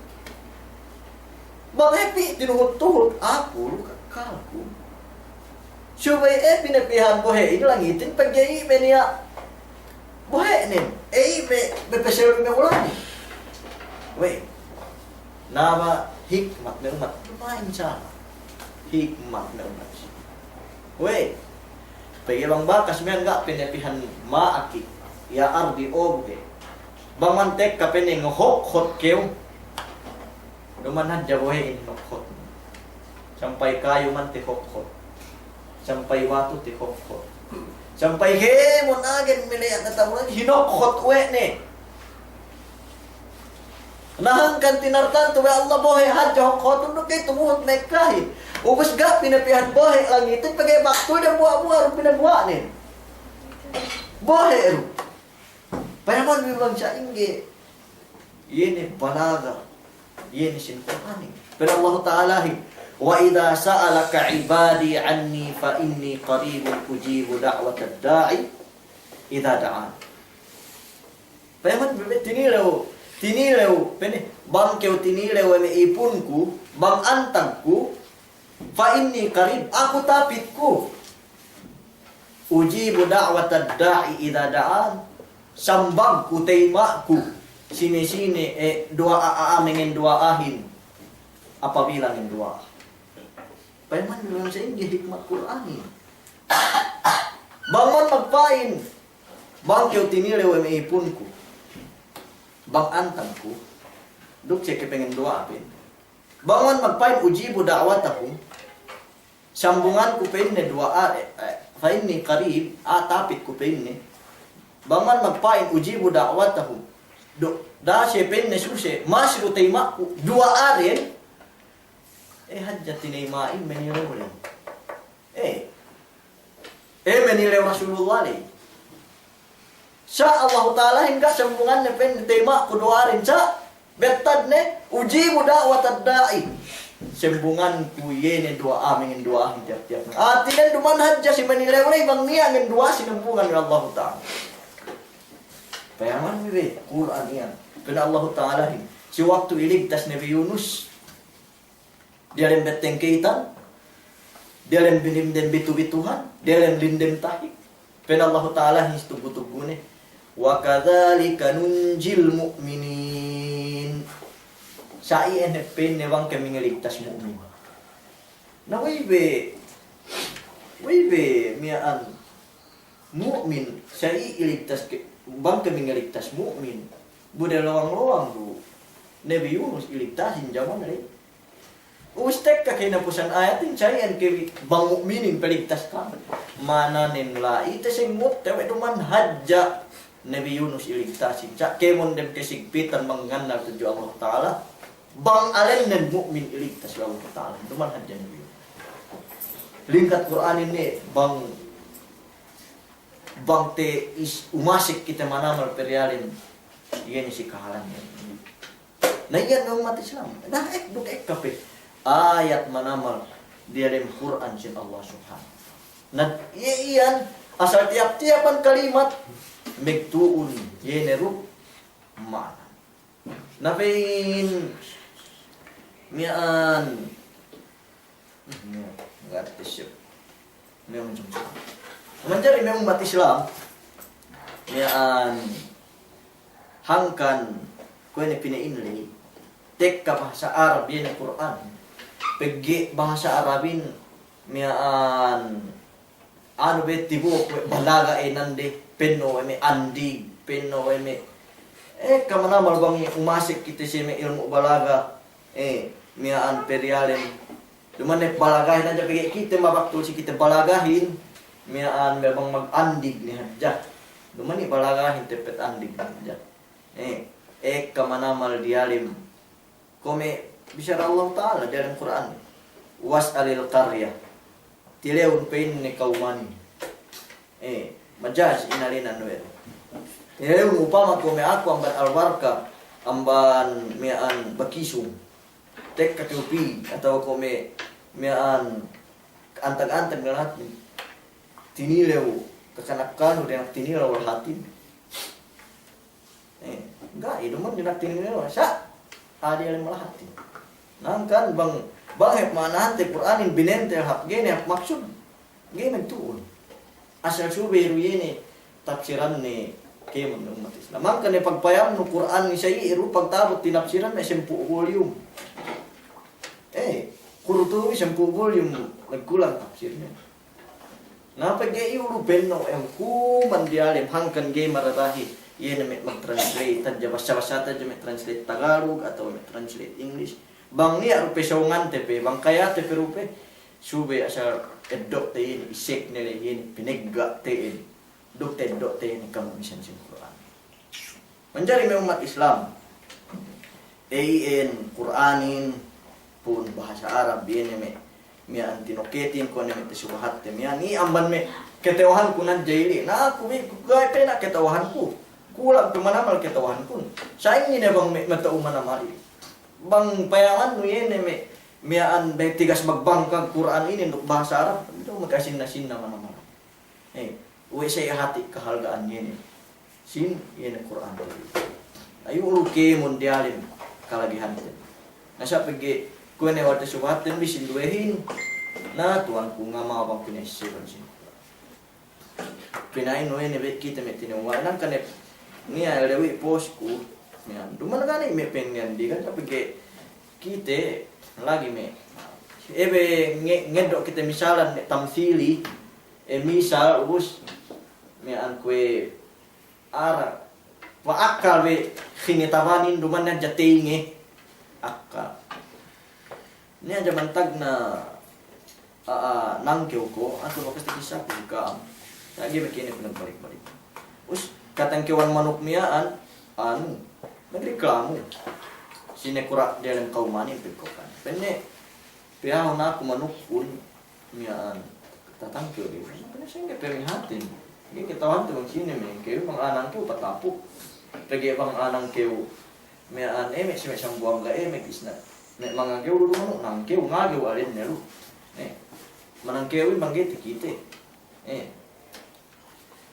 Bang e pī tinuhut-tuhut, aku lu kakkalku. Subey e pinapihan bohe'in langitin pegge' iye me' niya' bohe'nen, e iye me', me' pesel me' ulanin. We'ey. Na ba hikmat me' umat, duma'in sala. Hikmat me' umat. We'ey. Pegge' bang bakas miya'an ga' pinapihan ma'aki, ya ardi o bohe'. Bang man tekka pa'inne ngahokhot kew. Duma'in hadja bohe'in hinokhot. Sampay kayu man tahokhot. Sampay batu tahokhot. Sampay kēmon agen mele'at na tabulan hinokhot we' ne. Na hangkan tinartantu we' Allah bohe' hadja hokotun du ke tumuhut Mekkahin. Ubus ga' pinapihan bohe' langitin pegge' baktu dambuwa'-buwa' du pinabuwa'nen. Bohe' du. Payaman bi bang sa'ingge. Iye ne balaga. Iye ne sin Kur'anin. Pa'in Allahu Ta'alahin, "Wa idza sa'alaka ibadi anni fa inni qaribun ujibu da'watad da'i idza da'an." Payaman bi, tinilew, tinilew, pa'inne, bang kew tinilew we' me' ipunku, bang antagku, fa inni qarib, aku tapitku. Ujibu da'watad da'i idza da'an. Sambangku, tayima'ku sine-sine, eh, duwa'a a'a mangenduwa'ahin apabila ngenduwa'a. Payaman bi bang sa'ingge hikmat Kur'anin. Bang man magpa'in, bang kew tinilew we' me' ipunku, bang antagku, duk siye ke pangenduwa'a pa'in. Bang man magpa'in ujibu da'watahum, sambunganku pa'inne duwa'a, eh, eh, fa inni qarib, ah, tapitku pa'inne. Bang man magpa'in ujibu da'watahum, du, da'a siye pa'inne suse, masi du tayima'ku duwa'aden. Eh, hadja tinayima'in manilew ley. Eh, eh, manilew Rasulullah ley. Sa' Allahu Ta'alahin ga' sambunganne pa'inne tayima'ku duwa'aden, sa' bettadne, ujibu da'watad da'i. Sambunganku iye ne duwa'a mangenduwa'ahin tiyap-tiyap. Hātinen duma'in hadja si manilew ley bang niya' ngenduwa'a sinambungan we' Allahu Ta'ala. Payaman bi we' Kur'an iyan. Pa'in Allahu Ta'alahin, si waktu iligtas Nabi Yunus diyalem betteng keytan, diyalem lindem bitu-bituhan, diyalem lindem tahik. Pa'in Allahu Ta'alahin si tuggu-tuggune, "Wa kadzalika nunjil mu'minin." Sa' iyan hep pa'inne bang kami ngaligtas mu'min. Na we'ey be, we'ey be miya'an mu'min, sa' iligtas ke, bang kami ngaligtas mu'min. Bu de lowang-lowang du Nabi Yunus iligtasin jaman ley. Ubus tekka kahinapusan ayatin, sa' iyan ke bang mu'minin paligtas kami. Mananen la'i tasengut te we' duma'in hadja Nabi Yunus iligtasin. Sa' kēmon dem kasigpitan bang ngannal tudju Allah Ta'ala. Bang alennen mu'min iligtas we' Allah Ta'ala. Duma'in hadja Nabi Yunus. Lingkat Kur'anin ne bang Bang te is-, umasek kite manamal pe diyalem, iye ne si kahalan iyan. Na iyan me' ummat Islam. Na ek-, duk ekka pe ayat manamal diyalem Kur'an sin Allah Subhanahu. Na iye iyan asal tiyap-tiyapan kalimat magtu'un, iye ne du ma'ana. Na pa'in miya'an, hmm, ga' tesep. Miya'an, manjari me' ummat Islam, miya'an hangkan kuwe' ne pina'in ley, tekka bahasa Arab iye ne Kur'an. Pegge' bahasa Arabin miya'an anu be, tibu' we' balaga e nande, penno' we' me' andig, penno' we' me'. Ekka manamal bang umasek kite si me' ilmu' balaga, eh, miya'an pe diyalem. Duma'in ne balagahin hadja pegge' kite mabaktul si kite balagahin, miya'an me' bang magandig ne hadja. Duma'in ne balagahin tepet andig ne hadja. Eh, ekka manamal diyalem. Kuwe' me' bisara Allah Ta'ala diyalem Kur'an, "Was'alil qaryah." Tilewun pa'inne kawmanin. Eh, majaz inalinan we' du. Tilewun upama kuwe' me' aku amban Al-Barka, amban miya'an Bakisung. Tekka kew pī, atawa kuwe' me' miya'an antag-antag ne lahatin. Tinilew, kakanakanu de tinilew lahatin. Eh, ga'i, duma'in dina'ak tinilew, sa' adil malahatin. Hangkan bang, bang hep ma'anahante Kur'anin binente hap ga'i ne hap maksud, ga'i magtu'un. Asal subey du iye ne tapsiranne kēmon ummat Islam. Hangkan ne pagpayamnu Kur'an ne sa' iye du pagta'abut tinapsiran ne sampū' volume. Eh, Qurtubi sampū' volume magkulang tapsirne. Na pegge' iyu' du penno' e hukuman diyalem hangkan ga'i mararahi. Iye ne me' mag-translate hadja, basa-basa hadja me' translate Tagalog atawa me' translate English. Bang niya' du pe sōngante pe, bang kayate pe du pe, subey asal eddo'te iye ne, isek ne le iye ne, pinegga' te'ed. Duk teddo'te iye ne kamu'nisan sin Kur'an. Manjari me' ummat Islam. Iyan Kur'anin, pun bahasa Arab, iye ne me', miya'an tinoketin, kuwe' ne me' tasubahatte miya'an, i amban me' kata'uhankun hadja ili'. Na aku bi, ga'i pe ne kata'uhanku. Kulang pe manamal kata'uhankun. Sa'ingge ne bang me', mata'u manamal i. Bang payamannu iye ne me', miya'an be tigas magbangkang Kur'an inin duk bahasa Arab, du makasinna-sinna manamal. Eh, we' sa hati' kahalga'an iye ne. Sin, iye ne Kur'an. Ayu' lu kēmon diyalem kalagihanten. Na sa' pegge' kuwe' ne wal tasubahatten bi sinduwehin. Na tuwanku ngama bang pina'isseban sin. Pina'in we' ne be' kite me' tinewwa'. Nangka ne niya' lewi' posku. Niya' duma'in ga' ne me' pengen di kan sa' pegge' kite lagi' me'. Ebe nge-, ngeddo' kite misalan me' tamsili. Eh, misal, ubus, miya'an kuwe' ara, pa'akkal we' kinitabanin duma'in hadja teyinge. Akkal. Niya' jaman tagna', a, a, nangkew ko', atu bakas takissa ku si ka'am. Lagi' me' kene pinagbalik-balik. Us, katangkewan manuk miya'an, anu, magreklamu. Sine kura' diyalem kawmanin pegkokan. Penne, piyahun aku manukkun, miya'an tatangkew di. Pene sengge pemihatin. Ga'i kata'uhante bang sine mengkew, bang anangkew patapu'. Pegge' bang anangkew miya'an, eh, me' si me' sambuwang ga', eh, me' isna. Me' mangagew du manu, nangkew, ngagew alenne lu. Eh, manangkewin bang ga'i takite. Eh.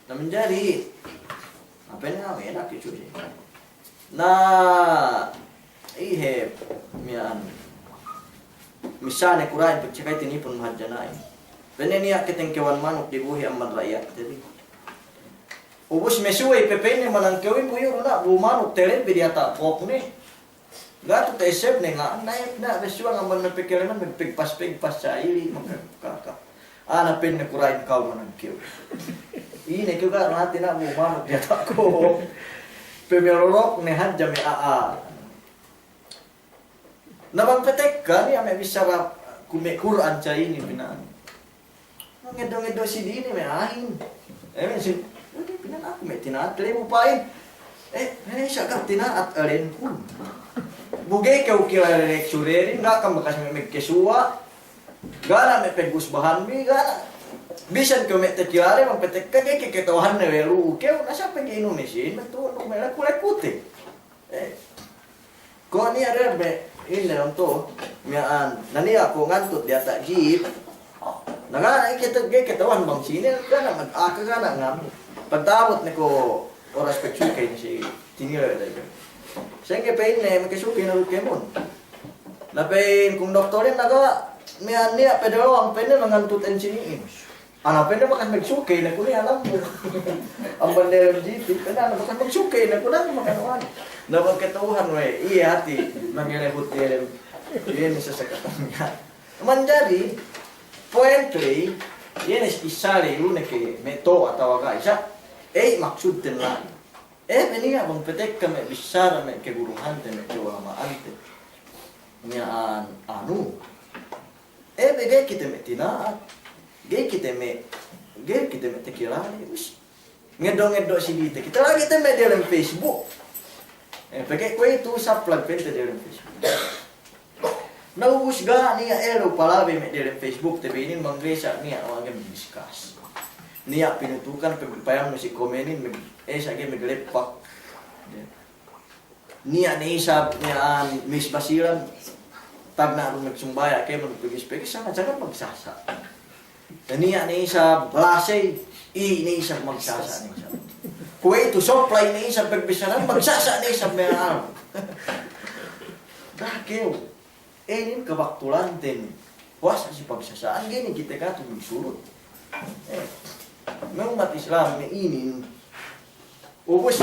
Na manjari, apa ne, ah, enak itu sih. Na, ihe, miya'an. Misal ne kura'in pagcakay tinipun mahadjana'in. Penne niya' katangkewan manuk dibuhi' amban ra'iyatte bi. Ubus me' suwey pe penne manangkewin bu iyu' na bu manuk telebbi diyata' pokne. Ga' tu ta'essebne nga', na, na, besuwang amban me' pekeleman, me' pegpas-pegpas sa ili, maka, kaka. Ana penne kura'in kew manangkew. Ine kew ga' hati na bu manuk diyata' ko'. Pemelolokne hadja me' a'a. Na bang petekka niya' me' bissara ku me' Kur'an sa ini pina'an. Ngeddo'-ngeddo' si dine me' ahin. Eh, me' si, eh, pina'an aku me' tina'at, kale bu pa'in. Eh, me' sa' ga' tina'at alenkun. Bu ga'i kew kilale lecturerin, ga' kam bakas me' megkesuwa'. Ga' na me' pegusbahan bi, ga' na. Bisan kew me' takilale, bang petekka ga'i ke kata'uhanne we' lu'u kew, na sa' pegge' Indonesiyahin, me' tu'u me' leku-lekute. Eh. Ko' niya' diyalem, ine, onto, miya'an, na niya' ko' ngantut diyata' jeep. Na ga' ne kite, ga'i kata'uhan bang sine, ga' ne mag-, aka ga' ne ngam. Pagta'abut ne ko' oras pagsukey ne si tinile' diyalem. Sa'ingge pa'inne, makasukey ne du kēmon. Na pa'in kung doktorin na ga', miya'an niya' pe dalowang pa'inne mangantut ensini'in. Ana pa'inne bakas magsukey ne ku ne alambu. Amban diyalem jeep, pa'inne ana bakas magsukey ne ku ne makanuhan. Na bang kata'uhan we', iye hati', mangelehut diyalem. Iye ne sasakatan niya'. Manjari, poetry, iye ne si kissa le, ilu ne ke me' to atawa ga' isa, eh, maksudten la'i. Eh, me' niya' bang petekka me' bissara me' kaguruhante, me' kaulama'ante. Miya'an, anu. Eh, be ga'i kite me' tina'at. Ga'i kite me', ga'i kite me' takilale, us. Ngeddo'-ngeddo' si dite. Kite lagi' te me' diyalem Facebook. Eh, pegge' kuwe'itu supply pa'inte diyalem Facebook. Na ubus ga' niya' elu palabey me' diyalem Facebook te be inin bang ga'i sa' niya' mangga'i magdiscuss. Niya' pinutukan pe payamnu si komenin, me', eh, sa' ga'i magleppak. Niya' ne isab, miya'an, Miss Basilan, tagna' du magsumbaya' kēmon pegis-pegis, sanga-sanga magsasa'. Niya' ne isab, Lasey, i' ne isab magsasa' ne isab. Kuwe'itu supply ne isab pagbisaran, magsasa' ne isab miya'an. Da'a kew. Eh, inin kabaktulanten. Puwas si pagsasa'an, ga'i ne kite katu' magsulut. Eh, me' ummat Islam, me' inin. Ubus.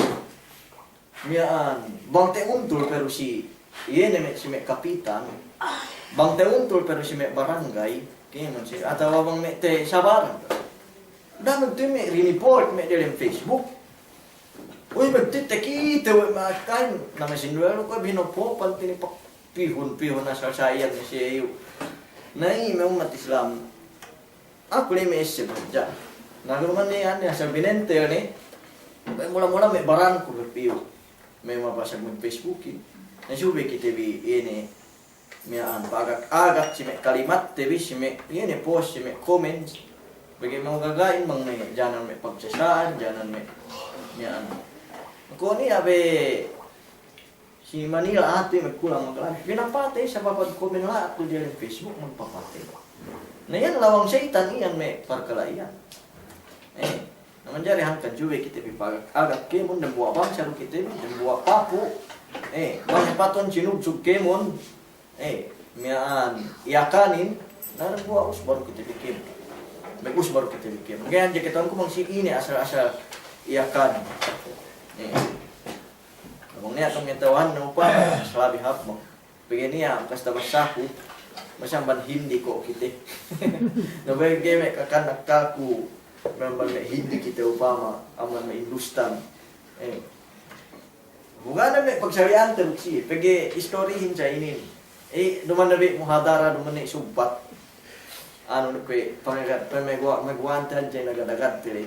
Miya'an, bang ta'untul pe du si, iye ne me', si me' kapitan, bang ta'untul pe du si me' barangay, kēmon si, atawa bang me' tasabaran. Da'a me' tu me' riniport me' diyalem Facebook. Uy, me' tu takite we' me' akahin, na me' sinduwe lu kuwe' binopopan tinipak pihun-pihun asal sayan ne si iyu'. Na iye me' ummat Islam. Aku le me' esse badja'. Na, guru man ne, ane, asal binentel ne. Mula-mula me' baranku berpiu. Me' mabasag mag-Facebookin. Na subey kite bi ine, miya'an pagak-agak si me' kalimatte bi, si me' ine post, si me' comments. Bage me' gaga'in bang me' janan me' pagsasa'an, janan me' miya'an. Kuwe' niya' be si Manila atu me' kulang maglabi. Pinapatey sabab comment lahat tu diyalem Facebook magpapatey. Na iyan lawang seyitan iyan me' parkala' iyan. Eh, na manjari hangkan subey kite bi pagak-agak kēmon, dambuwa' bangsa du kite bi, dambuwa' papu'. Eh, bang hepatun sinugsug kēmon, eh, miya'an Yakanin, na dambuwa' usba du kite bi kēmon. Magusba du kite bi kēmon. Ga'i hadja kata'uhanku bang si ine asal-asal Yakanin. Eh. Bang niya' kami kata'uhan na upama, salabi hap bang. Pegge' niya' kasta basaku, masi amban Hindi ko' kite. Na pegge' me' kakanak kaku, me' amban me' Hindi kite upama, amban me' Hindustan. Eh. Bukan me' pagsari'ante duk si, pegge' istorihin sa inin. Eh, duma'in ne bi muhadara, duma'in ne sugpat. Anu ne kuwe', pamegad, pamegwa-, megwante hadja inagad-agad pili.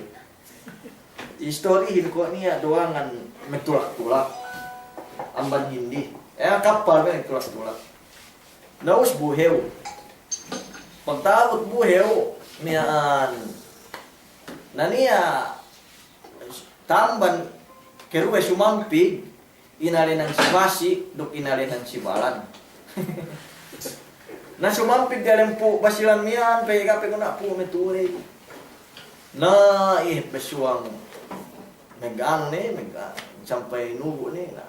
Istorihin ko' niya' duwangan magtulak-tulak. Amban Hindi. Eh, kappal me' magtulak-tulak. Na ubus bu hew. Pagta'abut bu hew, miya'an. Na niya' tamban keruwe sumampig, inalenan si Basi', duk inalenan si Balan. Na sumampig diyalem pu' Basilan miya'an, pegge' ga' pe guna pu' me' tu'u ley. Na, iye, pesuwang maganu ne, mag-, sampay nubu' ne, na.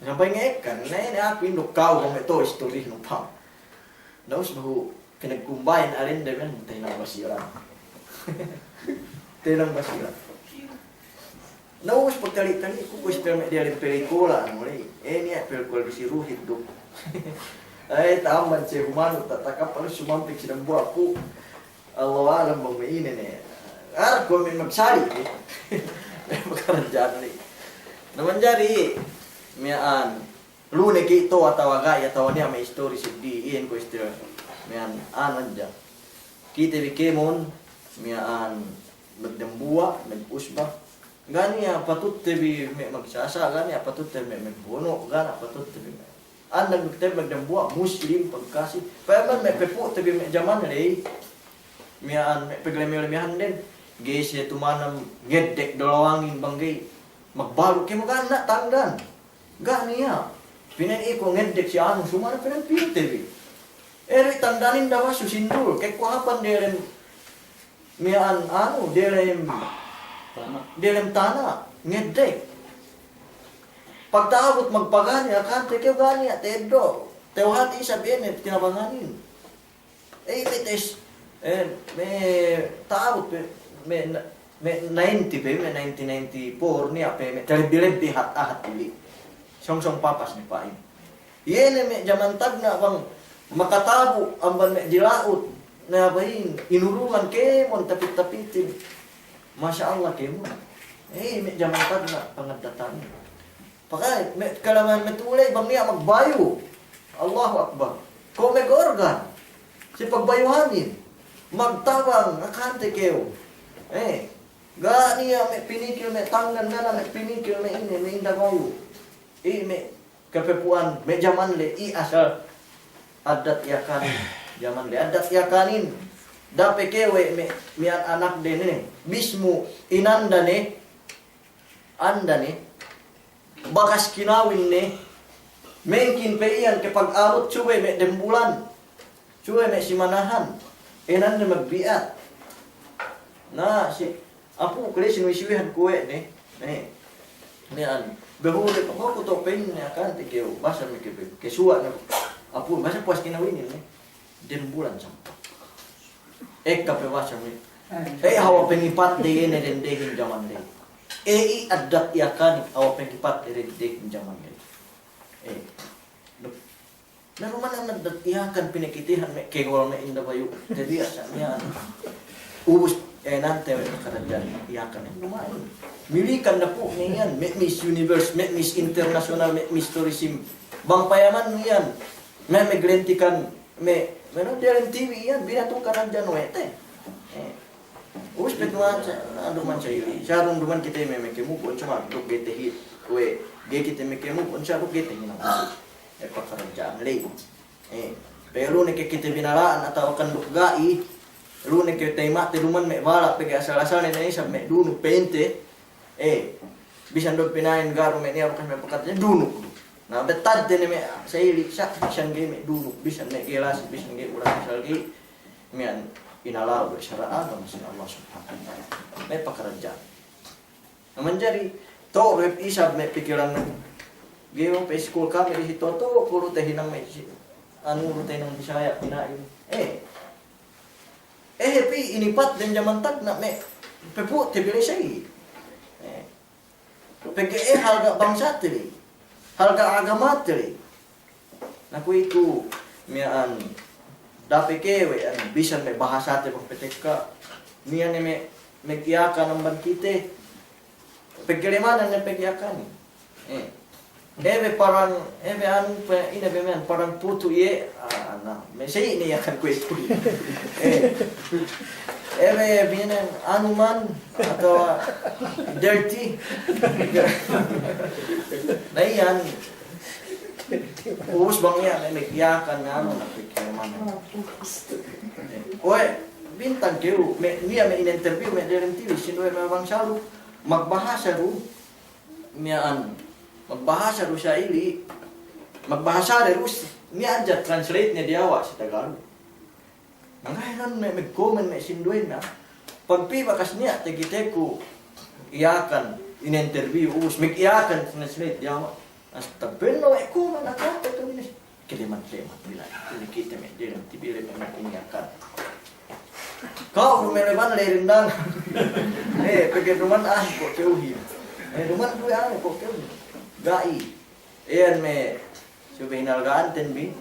Sampay ngekkan, na, ne aku induk ka'u, ka'u me' tu'u istorihin upama. Na ubus behu, kinagkumbayin alende men, tahinang Basilan. Tahinang Basilan. Na ubus pagtali'-tali'ku, kuwe' istel me' diyalem pelikula, anu ley. Eh, niya' pelikula disi Ruhit duk. Eh, tamban siye humanu, ta-, takap anu sumampig si dambuwa' pu'. Allahu a'lam bang me' ine ne. Arap ko' me' magsali', eh. Me' pakaradja'an ley. Na manjari, miya'an. Lu ne ke' to atawa ga'i, atawa niya' me' istori seddi, iyan ko' istori. Miya'an, anu hadja. Kite bi kēmon, miya'an magdambuwa', magusba. Ga' niya' patutte bi me' magsasa', ga' niya' patutte bi me' magbono', ga' niya' patutte bi me'. Andang kite bi magdambuwa', Muslim, pagkasi. Pa'in me' pepu'te bi me' jaman ley. Miya'an me' paglemew-lemewhanden. Ga'i siye tumanam ngeddek dalawangin bang ga'i. Magbalu' ke maganda tanggan. Ga' niya'. Pa'in iku ngeddek si anu, sumana pa'in pinte bi. Eri tangganin dawa susindul, kekuhapan delem miya'an anu, delem, delem tana', ngeddek. Pagta'abut magpagani, akante kew ga' niya' teddo'. Tewhat isab ine, tinabanganin. Eh, me' tes-, eh, me' ta'abut pe, me', me' ninety pe, me' nineteen ninety-four niya' pe, me' talebbi-lebbi hat-, ahat ili. Sōng-sōng papas ne pa'in. Iye ne me' jaman tagna' bang makatabu' amban me' dila'ut. Na pa'in, inurungan kēmon tapit-tapitin. Masya Allah kēmon. Eh, me' jaman tagna' pangaddatan. Pakay, me', kalaman me' tu'u ley bang niya' magbayu. Allahu Akbar. Ko' me' organ. Si pagbayuhanin. Magtabang, akante kew. Eh, ga' niya' me' pinikil me' tanggan, ga' niya' me' pinikil me' ine, me' inda bayu. I me' kapepu'an, me' jaman ley, i asal addat Yakanin. Jaman ley, addat Yakanin. Dape kew we' me', miya'an anakde ne. Bismu inanda ne. Anda ne, bakas kinawin ne, mengkin pe iyan ke pag-abut subey me' dembulan, subey me' simanahan, inanda magbi'at. Na, si, apu' ku ley sinuwi-suwihan kuwe' ne, ne, miya'an, behu de, ko' ku to' pa'in ne akante kew, basa me' ke, ke suwa' ne, apu', basa puwas kinawinin ne, dembulan sampay. Ekka pe basa me'. Eh, hawal pengipatde iye ne dendehin jaman ley. Eh, i addat Yakanin hawal pengipatde dendehin jaman ley. Eh. Na duma'in addat Yakan pinakitehan me' kegol me' inda bayu. Jadi asal miya'an. Ubus, eh, nante me' karadja'an Yakan. Duma'in. Milikan dapu' me' iyan, me' Miss Universe, me' Miss International, me' Miss Tourism. Bang payaman iyan, me' meglentikan, me', me' no, diyalem T V iyan, binatukan hadja we' te. Eh. Ubus pe tuwan sa, anu man sa ili. Sarung duman kite me' mekemuk, on sa duk ga'i te hi-, we', ga'i kite mekemuk, on sa duk ga'i te hinang. Eh, pakaradja'an ley. Eh, pe lu ne ke kite binala'an atawa kan duk ga'i, lu ne ke tayima'te duman me' bala', pegge' asal-asal ne ne isab me' dunuk pa'inte. Eh, bisan du pina'in garu me' niya' bakas me' pakaradja'an dunuk du. Na, bettadte ne me' sa'ili, sa', bisan ga'i me' dunuk, bisan me' ga'i lasi, bisan ga'i ulang, asal ga'i miya'an inalaw we' sara' agama sin Allah Subhanahu wa Ta'ala. Me' pakaradja'an. Na manjari, to'o du hep isab me' pikilan, ga'i pe iskul kami disitu, to'o ku lu tahinang me' si, anu, lu tahinang Bisaya', pina'in. Eh. Eh, hep inipat dem jaman tagna' me' pepu'te bi ley sa'i. Eh. Pegge' eh, halga' bangsate ley. Halga' agamate ley. Na kuwe'itu miya'an dape ke we' anu, bisan me' bahasate bang patekka. Miya'an ne me', me' Yakan amban kite. Pegge' lemanan ne pegge' Yakan. Eh. Ebe parang, ebe anu pe, ine be miya'an, parang putu' iye, ah, na, me' sa'i ne Yakan kuwe'itu. Eh. Ebe miya'an anu man, atawa dirty. Na iyan, ubus bang iyan, me' Yakan anu, na pikil man. Oy, bintang kew, me', niya' me' in-interview, me' diyalem T V, sinduwe me' bangsa lu, magbahasa du, miya'an, magbahasa du sa'ili, magbahasa de du, niya' hadja translate ne diyawa' si Tagalog. Mangga'i nun me' magkomen me' sinduwenna. Pagpī bakas niya' takiteku Yakan in-interview, ubus mag-Yakan translate diyawa'. As tabenno me' komen, akate tu minis. Keleman-leman bila. Ini kite me' diyalem T V le me' mag-Yakan. Ka'u dumeleman le rindang. Eh, pegge' duman ah, ko' kew hi. Eh, duman duwe anu, ko' kew hi. Ga'i. Iyan me' subey hinalga'anten bi,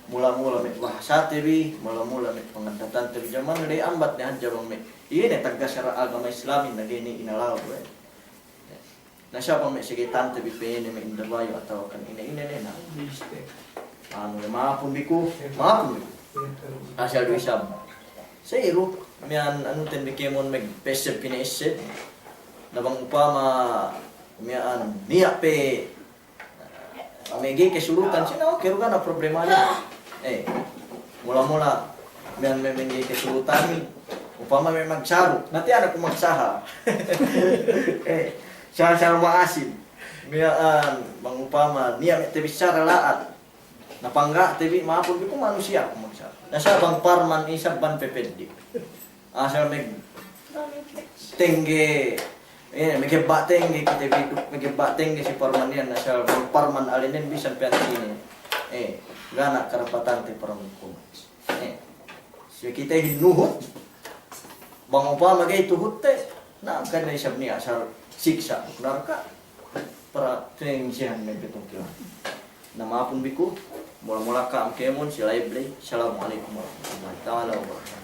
mula-mula me' bahasate bi, mula-mula me' pangaddatante bi, jaman ley ambat ne hadja bang me'. Iye ne tagga sara' agama Islamin na ga'i ne inalaw we'. Na siye bang me' segetante bi pa'inne me' indabayu atawa kan ine-ine ne na. Anu, ma'apun bi ku, ma'apun bi ku. Asal du isab. Sa'i du, miya'an anuten bi kēmon me' pesseb pine esseb. Na bang upama miya'an niya' pe me' ga'i kasulutan, sine, oke, du ga' ne problema ne. Eh, mula-mula, miya'an me', me' ga'i kasulutan, upama me' magsaru, na tiya' ne ku magsaha. Eh, saha-saha ma'asin. Miya'an, bang upama, niya' me' tabissara la'at. Na pangga' tabi' ma'apun bi ku manusiya' ku magsaha. Na sa' bang parman isab ban pepeddi'. Asal meg-, tengge, eh, megebba' tengge kite bi duk, megebba' tengge si parman iyan, asal bang parman alinen bisan pe sine. Eh, ga' ne karapatante parman kuman. Eh, si kite hinuhut, bang upama ga'i tuhutte, na, kan isab niya' asal siksa' narka'. Para tengsihan me' petungkilan. Na ma'apun bi ku, mula-mula ka'am kēmon si live ley. Assalamu alaikum warahmatullahi ta'ala wabarakatuh.